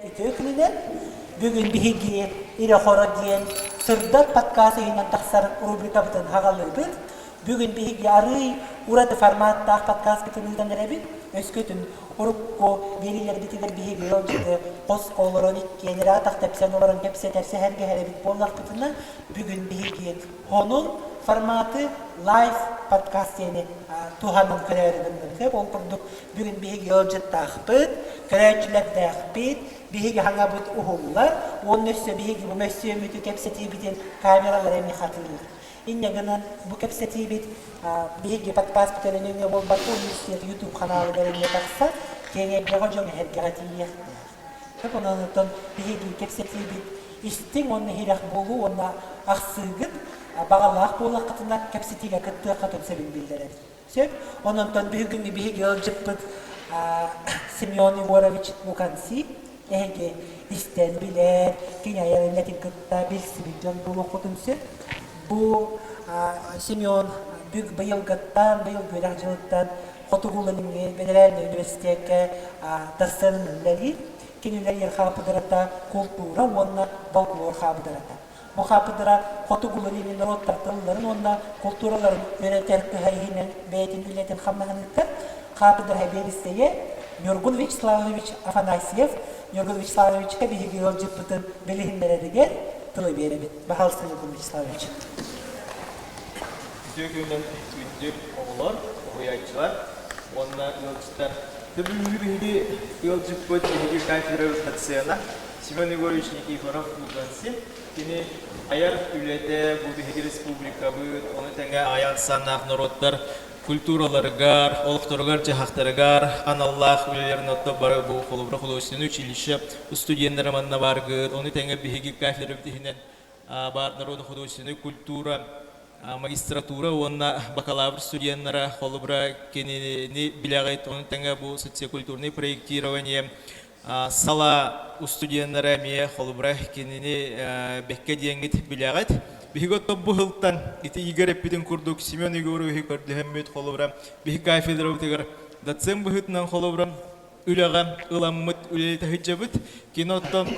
Үтүө күнүнэн! Бүгүн биһиги Ирэ-хоро диэн сырдат подкаст иһинэн тахсар рубрикабытын хаҕалыыбыт. Бүгүн биһиги арыый ураты форматтаах подкастпытын ыытан эрэбит. Өскөтүн урукку биэриилэрбитигэр биһиги ыалдьыты хоско олорон иккиэн эрэ атах тэпсэн олорон кэпсэтэр сэһэргэһэр эбит буоллахпытына, бүгүн биһиги Онон форматы лайв подкаст диэни туһанан көрөөрү гынныбыт. Ол курдук бүгүн биһиги ыалдьыттаахпыт, көрөөччүлэрдээхпит, биһиги хаҥабыт уһуллар уонна өссө биһиги бу мөссүөммүтү кэпсэтиибитин камералар эмиэ хатыыллар. Инньэ гынан бу кэпсэтиибит биһиги подкаст бүтэрэн өҥө буолбакка университет YouTube ханаалыгар эмиэ тахса, киэҥ эйгэҕэ дьон эһэргэҕэ тиийиэхтээх. Онон оттон биһиги кэпсэтиибит истиҥ уонна иһирэх буолуу уонна ахсыыгыт баҕалаах буоллаххытына кэпсэтиигэ кыттыаххытын сөбүн биллэрэбит. Сөп? Онон бүгүҥҥү биһиги ыалдьыппыт Семен Егорович Луканси эһиги истэн билэр, кини айар үлэтин кытта билсибит дьон буолуоххутун сөп. Бу Семен бүк быйылгыттан, быйыл үөрэх дьылыттан Хотугу-Илиҥҥи федеральнай университекка дассыанынан үлэлиир. Кинилэр хаапыдырата култуура уонна folklор хаапыдырата. Бу хаапыдыра Хотугу-Илиҥҥи норуоттар тылларын уонна култуураларын үөрэтэр кыһа иһинэн бэйэтин үлэтин хамнаһын ыытар. Хаапыдыра сэбиэдиссэйэ Ньургун Вячеславович Афанасьев. Ньургун Вячеславовичка биһиги ыалдьыппытын билиһиннэрэригэр тылы биэрэбит. Баһаалыста, Ньургун Вячеславович. Үтүө күнүнэн күндү оҕолор, уһуйааччылар уонна ыалдьыттар. Бүгүҥҥү биһиги ыалдьыппыт биһиги кафедрабыт доцена Семен Егорович Никифоров Луганси. Кини айар үлэтэ бу биһиги республикабыт, ону тэҥэ айар санаах норуоттар культураларыгар, олохторугар-дьаһахтарыгар аналлаах үлэлэрин отто бары бу холобура художественное училище студеннара манна бааргыт, ону тэҥэ биһиги кафедрабыт иһинэн баар народно-художественная культура, магистратура уонна бакалавр студеннара холобура кинини билэҕит, ону тэҥэ бу социокультурное проектирование сала студеннара эмиэ холобура кинини бэккэ диэҥҥит билэҕит. Биһиги оттон бу сылтан ити Игорь эппитин курдук Семен Егоровиһы көрдөһөммүт холобура биһи кафедрабытыгар доцент быһыытынан холобура үлэҕэ ыламмыт үлэлэтэ сылдьабыт. Кини оттон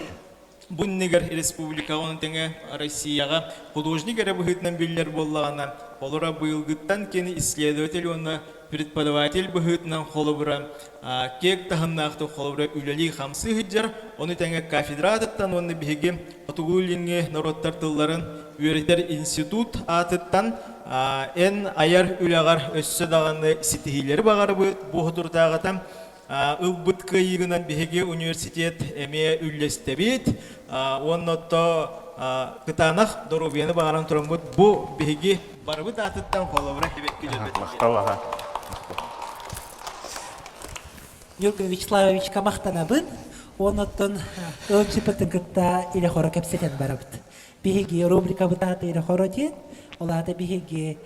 Бу иннигэр республикаҕа ону тэҥэ Россияҕа художник эрэ быһыытынан биллэр буоллаҕына, холобура быйылгыттан кини исследователь уонна преподаватель быһыытынан холобура киэҥ таһымнаахтык холобура үлэлии-хамсыы сылдьар, ону тэҥэ кафедра аатыттан уонна биһиги Хотугу-Илиҥҥи норуоттар тылларын үөрэтэр институт аатыттан эн айар үлэҕэр өссө даҕаны ситиһиилэри баҕарабыт бу соторутааҕыта Ылбыт кыайыыгынан биһиги университет эмиэ үллэстэбит уонна отто кытаанах доруобуйаны баҕаран тураммыт бу биһиги барыбыт аатыттан холобура эбэкки дьөрбөт. Махтал аха. Юрий Вячеславовичка махтанабын. Оннуттан ыалдьыппытын кытта илэ-хоро кэпсэтэн барабыт. Биһиги рубрикабыт аата илэ-хоро диэн, ол аата биһиги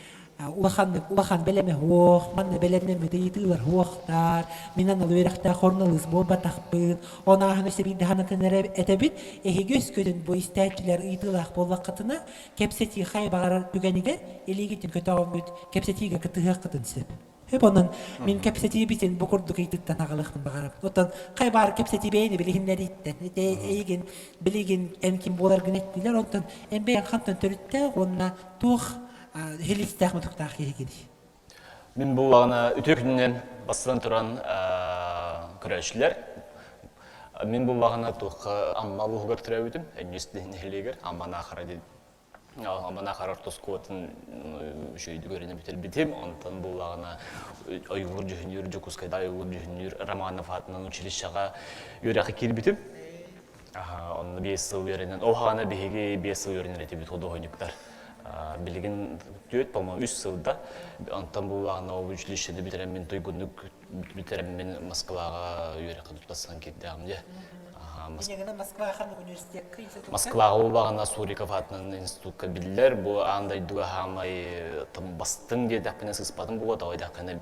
улаханнык улахан бэлэмэ суох, манна бэлэмнэммит ыйытыылар суохтар, мин анал үөрэхтээх хормалыыс буолбатахпын, он ааһан өссө биирдэ санатан эрэ этэбит, эһиги өскөтүн бу истээччилэр ыйытыылаах буоллаххытына, кэпсэтии хайа баҕарар түгэнигэр илиигитин көтөҕөҥҥүт кэпсэтиигэ кыттыһыаххытын сөп. Сөп онон мин кэпсэтиибитин бу курдук ыйытыктан аҕалыахпын баҕарабын. Оттон хайа баар кэпсэтии бэйэни билиһиннэрииттэн, ити эйигин билигин эн ким буоларгын эттилэр, онтон эн бэйэҥ хантан төрүттээх уонна туох Хилистээх мутуктаах киһигиний? Мин буллаҕына үтүө күнүнэн бастатан туран көрөөччүлэр. Мин буллаҕына туохха Амма улууһугар төрөөбүтүм, Өнньүс нэһилиэгэр Амма Наахара диэн Амма Наахара орто оскуолатын үчүгэйдик үөрэнэ бүтэрбитим. Онтон буллаҕына ойуур дьүһүннүүр Дьокуускайда ойуур дьүһүннүүр Романов аатынан училищеҕа үөрэххэ киирбитим. Онно 5 сыл үөрэнэн, ол хаана биһиги 5 сыл үөрэнэр этибит худуоһунньуктар. Билигин түөрт, по-моему, 3 сылда. Онтон буллаҕына ол училищены бүтэрэммин туйгуннук бүтэрэммин Москваҕа үөрэххэ туттарсан киирдэҕим дьэ. Москва ханнык университекка институкка? Москваҕа буллаҕына Суриков аатынан институкка биллэр. Бу аан дойдуга хаамай бастыҥ диэтэхпинэ сыыспатым буолуо, тоҕо диэтэххинэ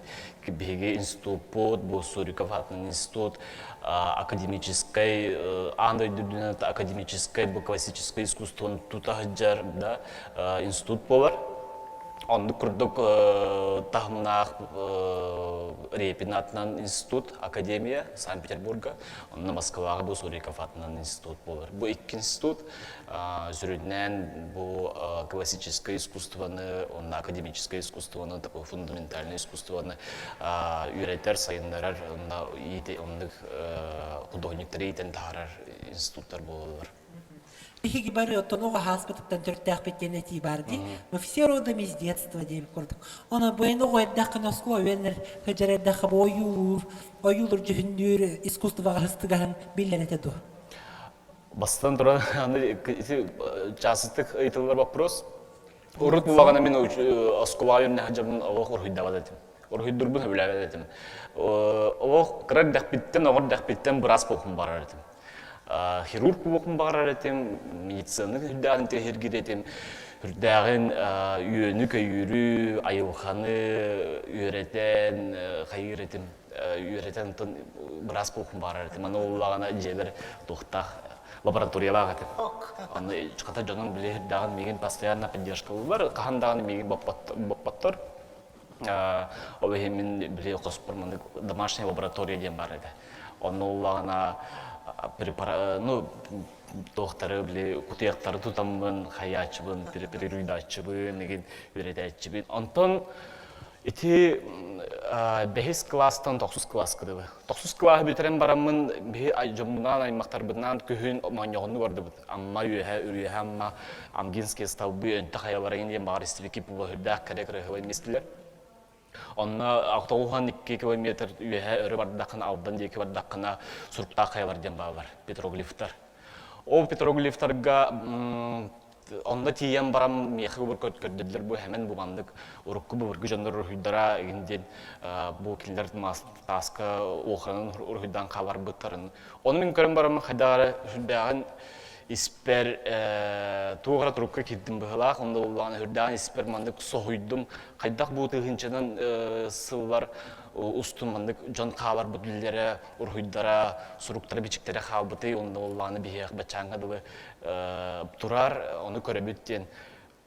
биһиги институппут, бу Суриков аатынан институт академическай аан дойду үрдүнэн академическай бу классическай искусствоны тута сылдьар да институт буолар. Оннук курдук таһымнаах Репин атынан институт, академия Санкт-Петербурга, онно Москваҕа бу Суриков атынан институт буолар. Бу икки институт сүрүннээн бу классическое искусствоны, онно академическое искусствоны, такой фундаментальное искусствоны үөрэтэр, сайыннарар, онно оннук художниктары иитэн таһаарар институттар буолаллар. Биһиги бары оттон оҕо ааспытыттан төрүттээхпит диэн этии баар дии. Мы все родом из детства диэн курдук. Онон бу эн оҕо эрдэххинэ оскуола үөннэр сылдьар эрдэххэ бу ойуулуур, ойуулуур дьүһүннүүр искусствоҕа сыстыгаһын биллэр этэ дуо? Бастатан туран, аны ити чаастык ыйытыллар вопрос. Урут булаҕына мин оскуолаҕа үөрэнэ сылдьабын олох уруһуйдаабат этим. Уруһуйдурбун сөбүлээбэт этим. Олох кыра эрдэхпиттэн, оҕо эрдэхпиттэн быраас буолуохпун баҕарар этим. Хирург буолуохпун баҕарар этим, медицинаны үрдээҕин тиһиргир этим, үрдээҕин үөнү-көйүүрү, айылҕаны үөрэтэн хайыыр этим, үөрэтэн онтон быраас буолуохпун баҕарар этим. Аны буоллаҕына дьиэбэр туохтаах лабораториялаах этим. Аны хата дьонум били үрдээҕин миигин постоянно поддержкалыыллар, хаһан даҕаны миигин боппоттор. Ол иһин мин били хоспор маннык домашняя лаборатория диэн баар этэ. Онно уллаҕына ну туохтары били кутуйахтары тутаммын, хайааччыбын, переруйдааччыбын, игин үөрэтээччибин. Онтон ити бэһис кылаастан тохсус кылааска дылы. Тохсус кылааһы бүтэрэн бараммын биһи дьоммунаан, аймахтарбытынаан күһүн моонньоҕонну бардыбыт. Амма үөһэ, үрүйэһэ Амма, Амгинские столбы, Өнтө хайалара диэн баҕар истибикки була үрдээх кэрэ кырыһылай мистилэр. Онно 92 километр үөһэ өрө бардаххына, Алдан диэки бардаххына, Суруктаах хайалар диэн бааллар, петроглифтар. Ол петроглифтарга онно тиийэн баран миэхэ көрдөрдүлэр бу хэмэн бу маннык урукку былыргы дьоннор уруһуйдара игин диэн бу кинилэр тааска уоханан уруһуйдаан хааларбыттарын Ону мин көрөн бараммын хайдах эрэ сүрдээҕин испэр туох эрэ турукка киирдим быһыылаах, онно буоллаҕына сүрдээҕин испэр маннык соһуйдум. Хайдах бу тыһыынчанан сыллар устун маннык дьон хааларбыт үлэлэрэ, уруһуйдара, суруктара-бичиктэрэ хаалбытый, онно буоллаҕына биһиэх баччааҥҥа дылы турар, ону көрөбүт диэн.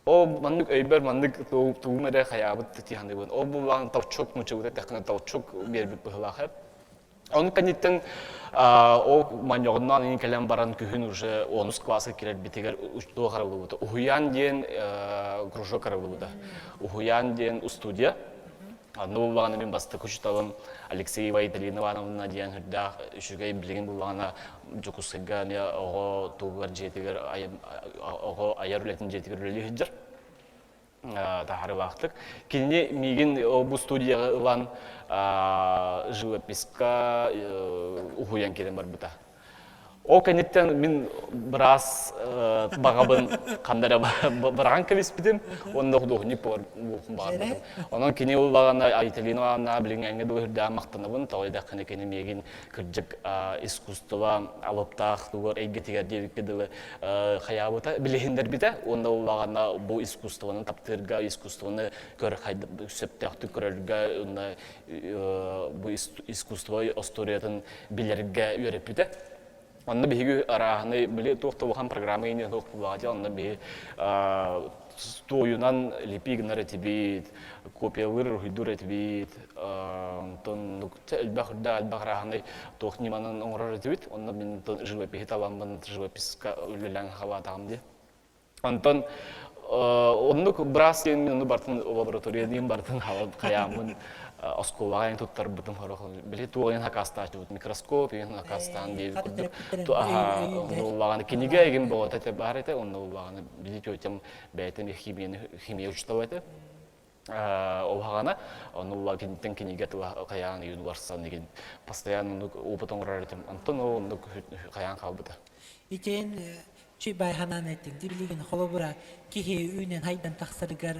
Ол маннык өйбөр маннык тугум эрэ хайаабыт дии саныыбын. Ол буоллаҕына толчок, нууччалыыта эттэххинэ толчок биэрбит быһыылаах эбит. Onun кэнниттэн ол манньоҕуннаан иин кэлэн баран күһүн уже онус кылааска кирэрбитигэр туох арыллыбыта. Уһуйаан диэн кружок арыллыбыта. Уһуйаан диэн устудия. Онно буллаҕына мин бастакы учууталым Алексеева Айталина Ивановна диэн үрдээх үчүгэй билигин буллаҕына Дьокуускайга эмиэ оҕо тугугар дьиэтигэр оҕо айар үлэтин дьиэтигэр үлэлии сылдьар. таһаарыылаахтык. Кинини миигин бу студияҕа ылан живописка уһуйан кэлэн барбыта. Ол кэнниттэн мин быраас баҕабын ханна эрэ быраҕан кэбиспитим уонна худуоһунньук буолуохпун баҕарбытым. Онон кини ыллаҕына Айталина Ивановна билиҥҥээҥҥэ дылы үрдээн махтанабын. Тоҕо диэтэххинэ кини миигин кырдьык искусство алыптаах тугар эйгэтигэр диэбиккэ дылы хайаабыта, билиһиннэрбитэ уонна улаҕана бу искусствоны таптыырга, искусствоны көр сөптөөхтүк көрөргө уонна бу искусство историятын билэргэ үөрэппитэ. Онно биһиги арааһынай били туох да улахан программа иҥин суох буоллаҕа онно биһи туойунан лепи гынар этибит, копиялыыр, уруһуйдуур этибит, онтон элбэх үрдээх элбэх арааһынай туох ньыманан оҥорор этибит. Онно мин живопиһи таламмын живописка үлэлээн халаатаҕым дии. Онтон оннук быраас диэн мин ону бартын лаборатория диэн бартын хайааммын оскуолаҕа эн туттарбытым хорох били туох эн хакаастааччыбыт микроскоп эн хакаастаан диэбит курдук онно кинигэ эгин боҕото этэ баар этэ онно уллаҕаны били тетям бэйэтин химияны химия учуутала этэ ол хаҕана ону улла киниттэн кинигэ тыла хайаан үйүн уларсан игин постоянно оннук опыт оҥорор этим онтон ол оннук хайаан хаалбыта Итин чүй бай ханаан эттиҥ ди билигин холобура киһи үүнэн хайдан тахсарыгар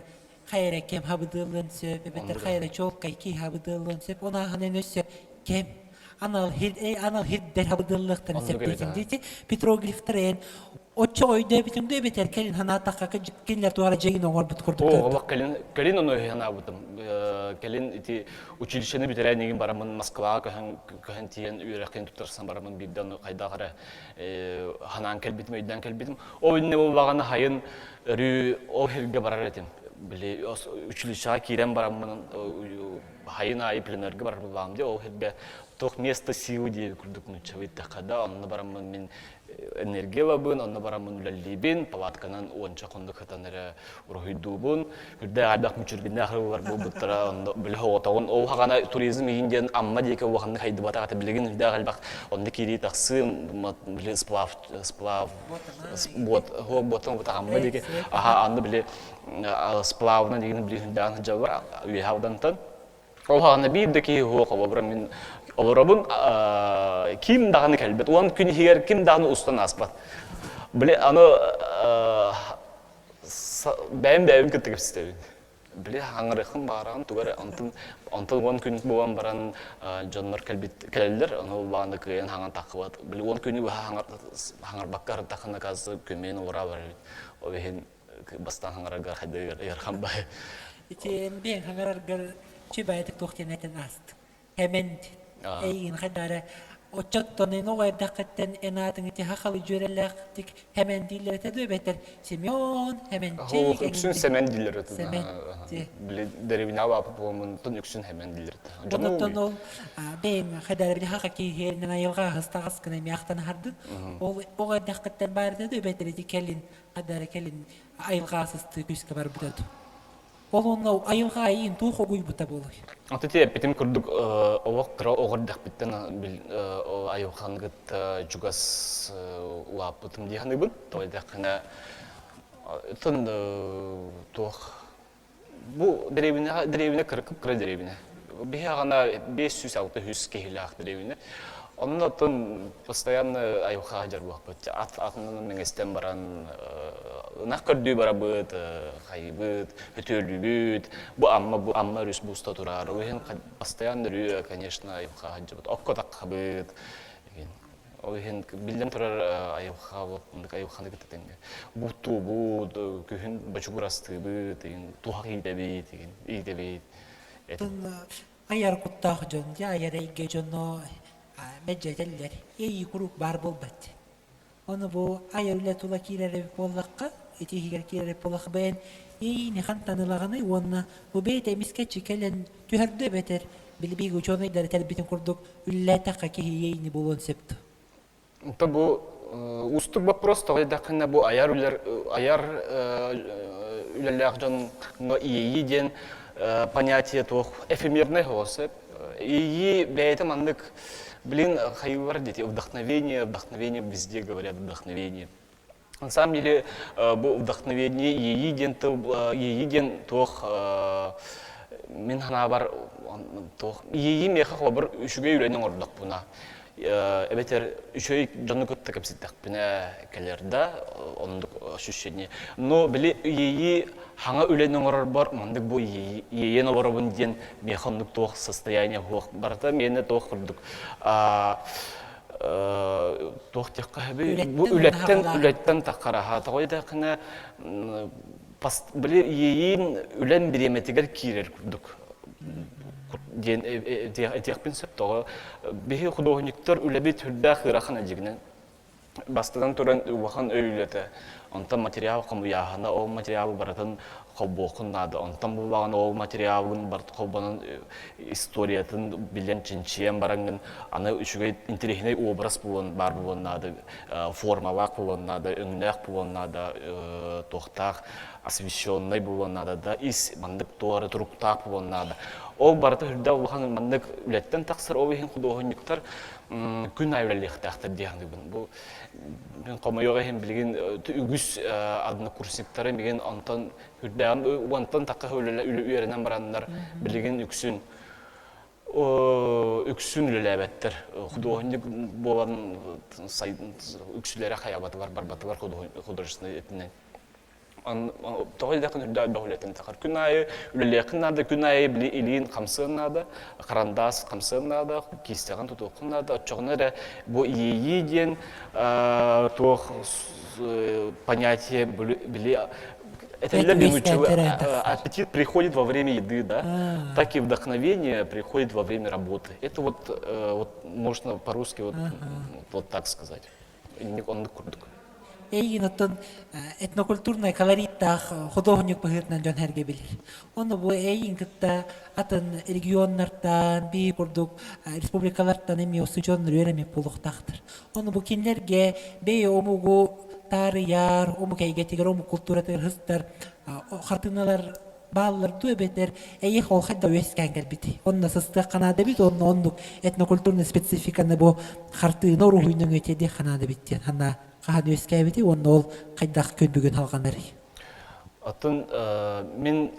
хайа эрэ кэм хабыдыаллыан сөп эбэтэр хайа эрэ чуолкай киһи хабыдыаллыан сөп онааһынан өссө кэм анал анал хирдэр хабыдыаллыахтарын сөп диэтиҥ дии петроглифтар эн оччо өйдөөбүтүҥ да эбэтэр кэлин ханаатахха кинилэр туора дьиэгин оҥорбут курдуктар олох кэлин кэлин ону санаабытым кэлин ити училищены бүтэрэн игин бараммын Москваҕа көһөн көһөн тиийэн үөрэххин туттарсан бараммын биирдэ ону хайдах эрэ ханаан кэлбитим өйдөөн кэлбитим ол иннэ буоллаҕына хайын өрүү ол сиргэ барар этим. Били училищеҕа киирэн бараммын хайын аайы пленэргэ барар буоллаҕым дии. Ол сиргэ туох место силы диэби курдук нууччалыы эттэххэ да, онно бараммын мин энергия ылабын, онно бараммын үлэлиибин, палатканан уонча хонук сытан эрэ уруһуйдуубун. Үрдээх элбэх мүччүргэннээх ырыалар буолбуттара, онно били оҕотоҕун ол хаҕана туризм иһин диэн Амма диэки улаханнык хайдыбатах этэ. Билигин үрдээх элбэх онно киирии тахсыы, били сплав сплав буот буоттан буот Амма диэки аха анны били сплавынан деген били үрдээн сылдьаллар үөһэ алдантан Ол хаҕана биир да киһи суох олобура мин олоробун ким даҕаны кэлбэт. Уон күн иһигэр ким даҕаны устан ааспат. Били аны бэйэм бэйэбин кытта кэпсэтэбин. Били хаҥырыаххын баҕараҕын тугу эрэ онтон онтон уон күн буолан баран дьоннор кэлбит кэлэллэр ону улааны кыайан хаҥан таххыбат. Били уон күнү быһа хаҥарбакка ырдаххына оказывается көмүөн олороо барар эбит. Ол иһин бастаан хаҥараргар хайдыгар ыархан бай. Ити биэн хаҥараргар чүбээтик туох диэн этэн ааст. Хэмэн эйигин хайдаара оччоттон эн оҕо эрдэххиттэн эн аатыҥ ити хахалы дьүөрэлээхтик хэмэн дииллэр этэ дуо эбэтэр Семен Хэмэнчик Үксүн Сэмэн дииллэр этэ. Сэмэн. Били дэриэбинэҕэ бааппыт буоламмын үксүн Хэмэн дииллэр этэ. Онтон ол бэйэҥ хайдаара били хаха киһиэринэн айылҕа аһыстаҕаскын эмиэ ахтан аһардын. Ол оҕо эрдэххиттэн баар этэ дуо эбэтэр ити кэлин Хадара кэлин айылҕа сыстыы күүскэ барбыта дуу? Ол онно айылҕа айыын туох угуйбута буолуой? Аты ти эппитим курдук олох кыра оҕо эрдэхпиттэн айылҕаны кытта чугас улааппытым дии саныыбын. Тоҕо диэтэххинэ тын туох Бу дэриэбинэҕэ дэриэбинэ кып-кыра дэриэбинэ. Биһи аҕана 506 киһилээх дэриэбинэ. Онно оттон постоянно айылҕаҕа дьарбыахпыт. Ат атынан мэҥэстэн баран ынах көрдүү барабыт, хайыбыт, өтүөлүүбүт. Бу Амма бу Амма өрүс буста турар. Ол иһин постоянно өрүү, конечно, айылҕаҕа сылдьабыт. Окко таххабыт. Ол иһин биллэн турар айылҕа айылҕаны кытта тэҥҥэ бултуубут, күһүн бочугурастыыбыт, туһах иитэбит, иитэбит. Айар куттаах дьон, дьэ айар эйгэ дьоно мэлдьэтэллэр, иэйии куруук баар буолбат. Ону бу айар үлэ тула киирэр эбит буоллахха, ити иһигэр киирэр эбит буоллахха бэйэн иэйиини хантан ылаҕыный уонна бу бэйэтэ эмискэччи кэлэн түһэрдэ эбэтэр били биһиги учуонайдар этэрбитин курдук үлэлээтэххэ киһи иэйини булуон сөп дуо? Онто бу уустук вопрос тоҕо диэтэххинэ бу айар үлэр айар үлэлээх дьоҥҥо иэйии диэн понятие туох эфемернай соҕус иэйии бэйэтэ маннык блин хайыылар дети вдохновение вдохновение везде говорят вдохновение На самом деле бу вдохновение иэйии диэн тыл иэйии диэн туох мин санаабар туох иэйии миэхэ холобур үчүгэй үлэни оҥордохпуна эбэтэр үчүгэй дьону кытта кэпсэттэхпинэ кэлэр да оннук ощущение но били иэйии хаҥа үлэни оҥорорбор маннык бу иэйэн олоробун диэн миэхэ оннук туох состояние суох барыта миэнэ туох курдук туох диэххэ сөбүй бу үлэттэн үлэттэн таххараһа тоҕо диэтэххинэ били иэйиин үлэн бириэмэтигэр киирэр курдук диэн этиэхпин сөп тоҕо биһи худуоһунньуктар үлэбит сүрдээх ыарахан эдьигинэн бастатан туран улахан өй үлэтэ онтон материал хомуйааһына ол материалы барытын холбуоххун наада. Онтон буллаҕына ол материалын барыт холбонон историятын билэн чинчийэн бараҥҥын аны үчүгэй интэриэһинэй образ буолуон баар буолуон наада, формалаах буолуон наада, өҥнөөх буолуон наада, туохтаах освещеннай буолуон наада да ис маннык туора туруктаах буолуон наада. Ол барыта үрдээх улахан маннык үлэттэн тахсар, ол иһин худуоһунньуктар күн аайы үлэлиэхтээхтэр дии саныыбын. Бу Мин хомойуох иһин билигин үгүс однокурсниктары мигин онтон үрдээҕин уонтан тахха үөрэнэн бараннар билигин үксүн үксүн үлэлээбэттэр. Худуоһунньук буолан үксүлэрэ хайабатылар барбатылар художественнай этинэн. Тоҕо диэтэххинэ үрдээх элбэх үлэтин тахар. Күн аайы үлэлиэххин наада, күн аайы били илиин хамсыан наада, харандаас хамсыан наада, киистэҕин тутуоххун наада. Оччоҕуна эрэ бу иэйии диэн туох понятие били этэллэр аппетит приходит во время еды, да, так и вдохновение приходит во время работы. Это вот, вот можно по-русски вот, вот так сказать. Оннук курдук. Эйигин оттон этнокультурнай колориттаах худуоһунньук быһыытынан дьон сэргэ билэр. Онно бу эйигин кытта атын регионнартан, биир курдук республикалартан эмиэ устудьуоннар үөрэммит буолуохтаахтар. Ону бу кинилэргэ бэйэ омугу таарыйар, омук эйгэтигэр, омук култууратыгар сыстар хартыыналар бааллар дуу эбэтэр эйиэх ол хайда үөскээн кэлбит. Онно сыстыах наада эбит, онно оннук этнокультурный спецификаны бу хартыына уруһуйунан үөтиэдиэх наада эбит диэн ханна хаһан үөскээбити уонна ол хайдах күн бүгүн халҕанарый? Оттон мин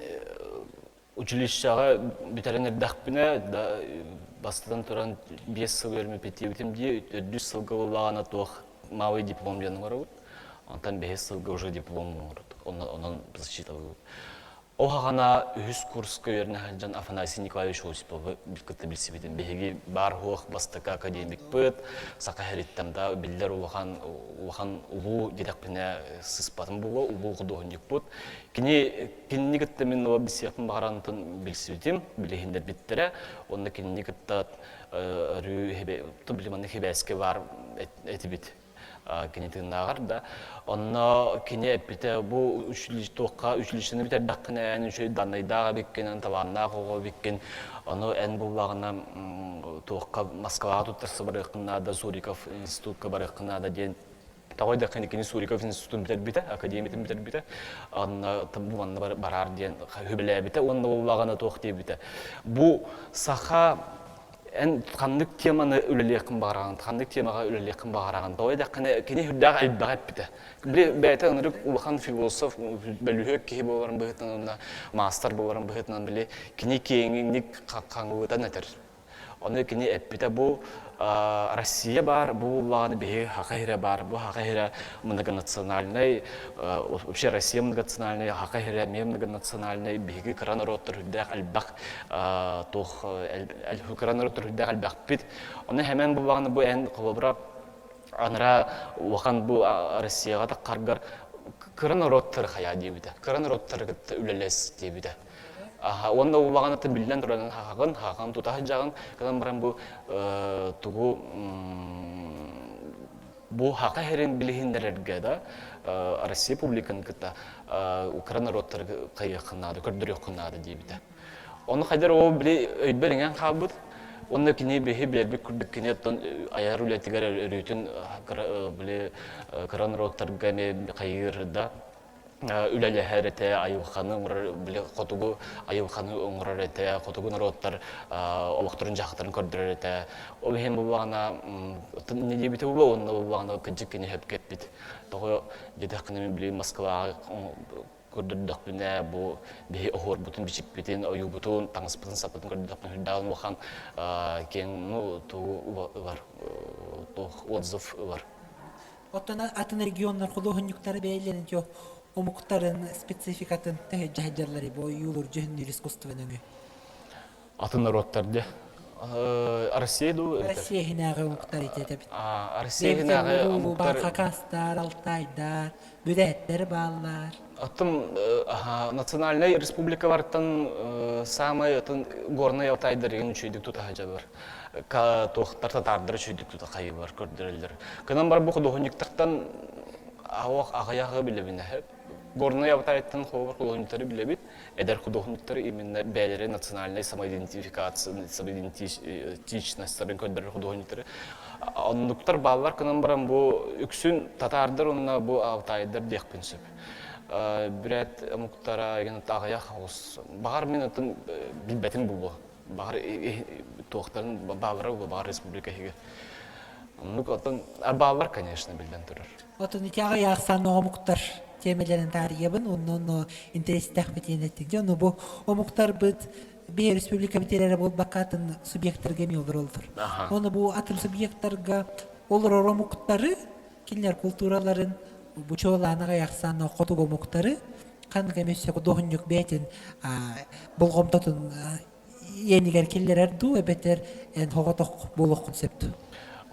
училищеҕа бүтэрэн эрдэхпинэ бастатан туран 5 сыл үөрэммиппит дии төрдүс сылга буоллаҕына туох малый диплом диэн оҥоробут онтон бэһис сылга уже диплом оҥорбут онон защиталыыбыт Ол хаҕана үһүс курска үөрэнэ сылдьан Афанасий Николаевич Осиповы кытта билсибитим. Биһиги баар-суох бастакы академикпыт, саха сириттэн да биллэр улахан улахан улуу диэтэхпинэ сыспатым буолуо, улуу худуоһунньукпут. Кини кинини кытта мин билсиэхпин баҕарантын билсибитим, билиһиннэрбиттэрэ. Уонна кинини кытта өрүү били маннык хибээскэ баар этибит. Кини тыыннааҕар да. Онно кини эппитэ бу туохха училищены бүтэрдэххинэ эн үчүгэй даннайдаах эбиккин, эн талааннаах оҕо эбиккин, ону эн буллаҕына туохха Москваҕа туттарса барыаххын наада, Суриков институтка барыаххын наада диэн Тоҕой да кини Суриков институтун бүтэрбитэ, академиятын бүтэрбитэ. Онно бу манна бараар диэн хүбэлээбитэ уонна буоллаҕына туох диэбитэ. Бу саха эн ханнык теманы үлэлиэххин баҕараҕын, ханнык темаҕа үлэлиэххин баҕараҕын. Тоҕо диэтэххинэ кини сүрдээх элбэҕи эппитэ. Били бэйэтэ ынырык улахан философ, бөлүһүөк киһи буоларын быһыытынан уонна маастар буоларын быһыытынан били кини киэҥник хаҥылытан этэр. Ону кини эппитэ бу Россия баар, бу буоллаҕына биһиги Саха сирэ баар, бу Саха сирэ многонациональнай, вообще Россия многонациональнай, Саха сирэ эмиэ многонациональнай, биһиги кыра норуоттар үрдээх элбэх туох кыра норуоттар үрдээх элбэхпит. Ону хэмэн буоллаҕына бу эн холобура анара улахан бу Россияҕа таххаргар кыра норуоттары хайаа диэбитэ, кыра норуоттары кытта үлэлэс диэбитэ. Уонна улаҕаныттан биллэн туран хаһаҕын, хаһаҕын тута сылдьаҕын, гынан баран бу тугу бу хака сирин билиһиннэрэргэ да Россия публиканы кытта кыра норуоттары хайыаххын наада, көрдөрүөххүн наада диэбитэ. Ону хайдар ол били өйбөр иҥэн хаалбыт. Уонна кини биһи билэрбит курдук кини оттон айар үлэтигэр өрүүтүн били кыра норуоттарга эмиэ хайыыр да үлэлэһэр этэ, айылҕаны оҥорор, били хотугу айылҕаны оҥорор этэ, хотугу норуоттар олохторун-дьаһахтарын көрдөрөр этэ. Ол иһин буоллаҕына, не диэбитэ буолуо, уонна буоллаҕына кырдьык кини сөпкө эппит. Тоҕо диэтэххинэ мин били Москваҕа көрдөрдөхпүнэ, бу биһи оһуорбутун, бичикпитин, ойуубутун, таҥаспытын-саппытын көрдөхпүнэ сүрдээх улахан киэҥ ну тугу ылар, туох отзыв ылар. Оттон атын регионнар худуоһунньуктара бэйэлэрин тё омуктарын спецификатын төһө дьаһайдьаллар бу ойуулуур дьүһүннүүр искусство нөҥүө? Атын норуоттар дьэ. Россия дуу? Россия иһинээҕи омуктар итиэтэбит. Россия иһинээҕи омуктар... Хакастар, Алтайдар, бүрээттэр бааллар. Оттон национальнай республикалартан самай атын Горнай Алтайдар игин үчүйдүк тута сылдьаллар. Туохтар татаардар үчүйдүк тута хайыылар көрдөрөллөр. Кынан бар бу худуоһунньуктартан аҕыйах аҕыйаҕы билэбин. Горнай Алтайтан холобур худуоһунньуктары билэбит. Эдэр худуоһунньуктары именно бэйэлэрэ национальнай самоидентификация, самоидентичностарын көрдөрөр худуоһунньуктары. Оннуктар бааллар кынан баран бу үксүн татаардар уонна бу алтайдар диэхпин сөп. Бүрээт омуктара аҕыйах оҕус. Баҕар мин атын билбэтим буолуо. Баҕар туохтарын баалара буолуо, баҕар республика иһигэр. Оннук оттон бааллар, конечно, биллэн турар. Отон ити аҕыйах сан омуктар тиэмэлэрин таарыйабын, онно онно интэриэстээх диэн эттик. Дьэ, ону бу омуктарбыт бэйэ республикабыт эрэ буолбакка атын субъектарга эмиэ олороллор. Ону бу атын субъектарга олорор омуктары кинилэр култуураларын бу чуолаан аҕыйах сан хотугу омуктары ханнык эмэ өссө худуоһунньук бэйэтин болҕомтотун иэнигэр киллэрэр дуу эбэтэр эн соҕотох буолуоххун сөп дуу?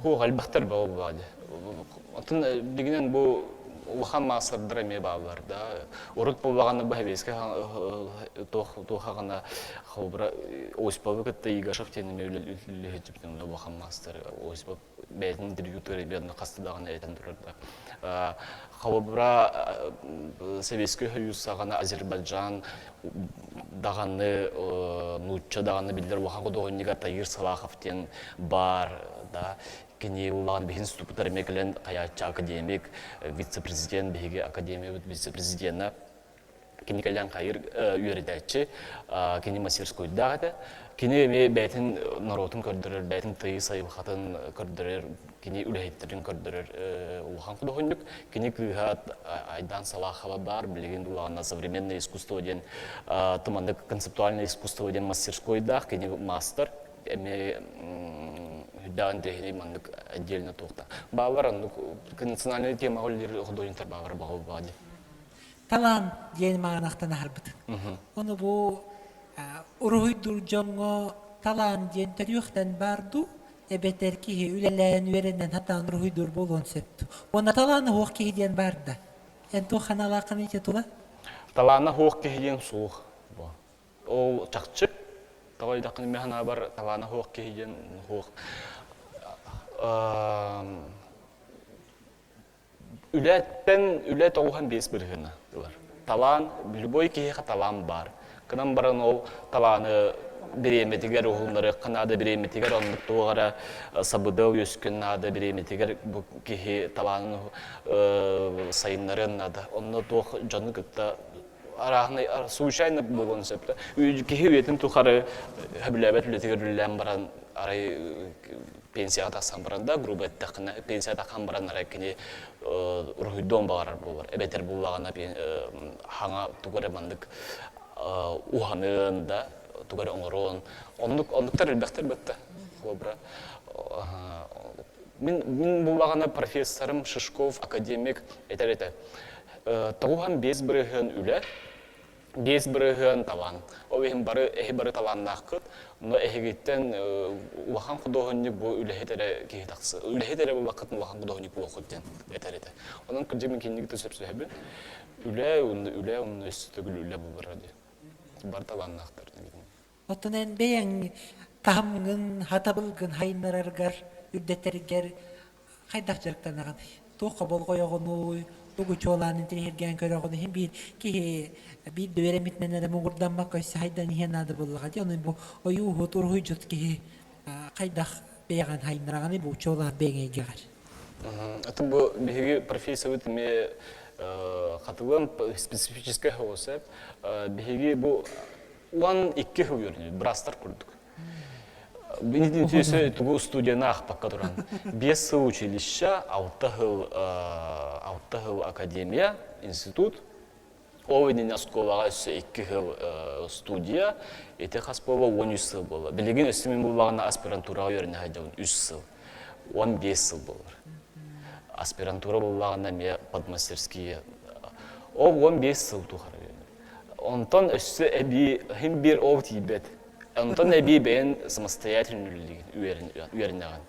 Хуох элбэхтэр буолбаады. Атын билигинэн бу Улахан маастардар эмиэ бааллар да. Урут буоллаҕына бу Сэбиэскэй туохаҕына холобура Осиповы кытта Игашев диэн эмиэ үлэлэһэ улахан маастар Осипов бэйэтин интервьютугар эмиэ онно хаста даҕаны этэн турар да. Холобура Сэбиэскэй Союз саҕана Азербайджан даҕаны нуучча даҕаны биллэр улахан худуоһунньуга Таир Салахов диэн баар да кини улахан биһин институтар эмиэ кэлэн хайааччы академик вице-президент биһиги академиябыт вице-президена кини кэлэн хайыр үөрэтээччи кини мастерскойдаах этэ кини эмиэ бэйэтин норуотун көрдөрөр бэйэтин тыйыс айылҕатын көрдөрөр кини үлэһиттэрин көрдөрөр улахан худуоһунньук кини кыыһа Айдан Салахова баар билигин улахан современное искусство диэн туманнык концептуальное искусство диэн мастерскойдаах кини маастар эмиэ үрдээх интэриэһинэй маннык отдельно туохта баалар оннук национальный темаҕа үлэлиир художниктар баалар баҕа баҕа дии Талаан диэн маанахтан аһарбыт. Ону бу уруһуйдуур дьоҥҥо талаан диэн төрүөхтэн баар дуу, эбэтэр киһи үлэлээн, үөрэнэн сатаан уруһуйдуур буолуон сөп дуу. Уонна талаана суох киһи диэн баар да. Эн туох ханаалааххыный ити тула? Талаана суох киһи диэн суох. Ол чахчы. Тоҕо диэтэххинэ мин санаабар талаана суох киһи диэн суох. Үлэттэн үлэ 95 бырыһыана ылар. Талаан, любой киһиэхэ талаан баар. Гынан баран ол талааны бириэмэтигэр уһуннарыахха наада, бириэмэтигэр оннук туох эрэ сабыдыал үөскүөн наада, бириэмэтигэр бу киһи талаанын сайыннарыан наада. Онно туох дьону кытта арааһынай случайно буолуон сөп да. Киһи үйэтин тухары сөбүлээбэт үлэтигэр үлэлээн баран арай пенсияҕа тахсан баран да, грубо эттэххинэ, пенсияҕа тахсан баран арай кини уруһуйдуон баҕарар буолар. Эбэтэр буллаҕына хаҥа тугу эрэ маннык уһаныан да, тугу эрэ оҥоруон. Оннук оннуктар элбэхтэр бытта. Холобура, мин мин буллаҕына профессорым Шишков академик этэр этэ. 95% үлэ, 5% талаан. Ол иһин бары эһи бары талааннааххыт, но эһигиттэн улахан худуоһунньук бу үлэһит эрэ киһи тахсы үлэһит эрэ буоллаххытына улахан худуоһунньук буолуоххут диэн этэр этэ. Онон кырдьык мин киниги сөпсөһөбүн. Үлэ, үлэ, онно өссө төгүл үлэ булара дии. Бары талааннаахтар. Оттон эн бэйэҥ таһымҥын, хатабылгын хайыннараргар, үрдэтэргэр хайдах дьарыктанаҕыный? Туохха болҕойоҕунуй, тугу чуолаан интэриэһиргээн көрөҕүн иһин биир киһи биир да үөрэммитинэн эрэ муҥурдаммакка өссө хайдан иһиэн наада буоллаҕа дии. Ону бу ойууһут, уруһуйдьут киһи хайдах бэйэҕин хайыннараҕыный бу чуолаан бэйэҥ эйгэҕэр? Это бу биһиги профессиябыт эмиэ хатылыам специфическэй соҕус биһиги бу 12 сыл үөрэнэбит, быраастар курдук. Интиэсэ тугу студияны аахпакка туран. 5 сыл училище, 6 сыл 6 сыл академия, институт. Ол иннинэ оскуолаҕа өссө 2 сыл студия, ити хас буола 13 сыл буола. Билигин өссө мин буллаҕына аспирантураҕа үөрэнэ сылдьабын 3 сыл. 15 сыл буолар. Аспирантура буллаҕына эмиэ подмастерские. Ол 15 сыл тухары Онтон өссө эбии иһин биир ол тиийбэт. Онтон эбии бэйэн самостоятельно үлэлиигин, үөрэнэҕин.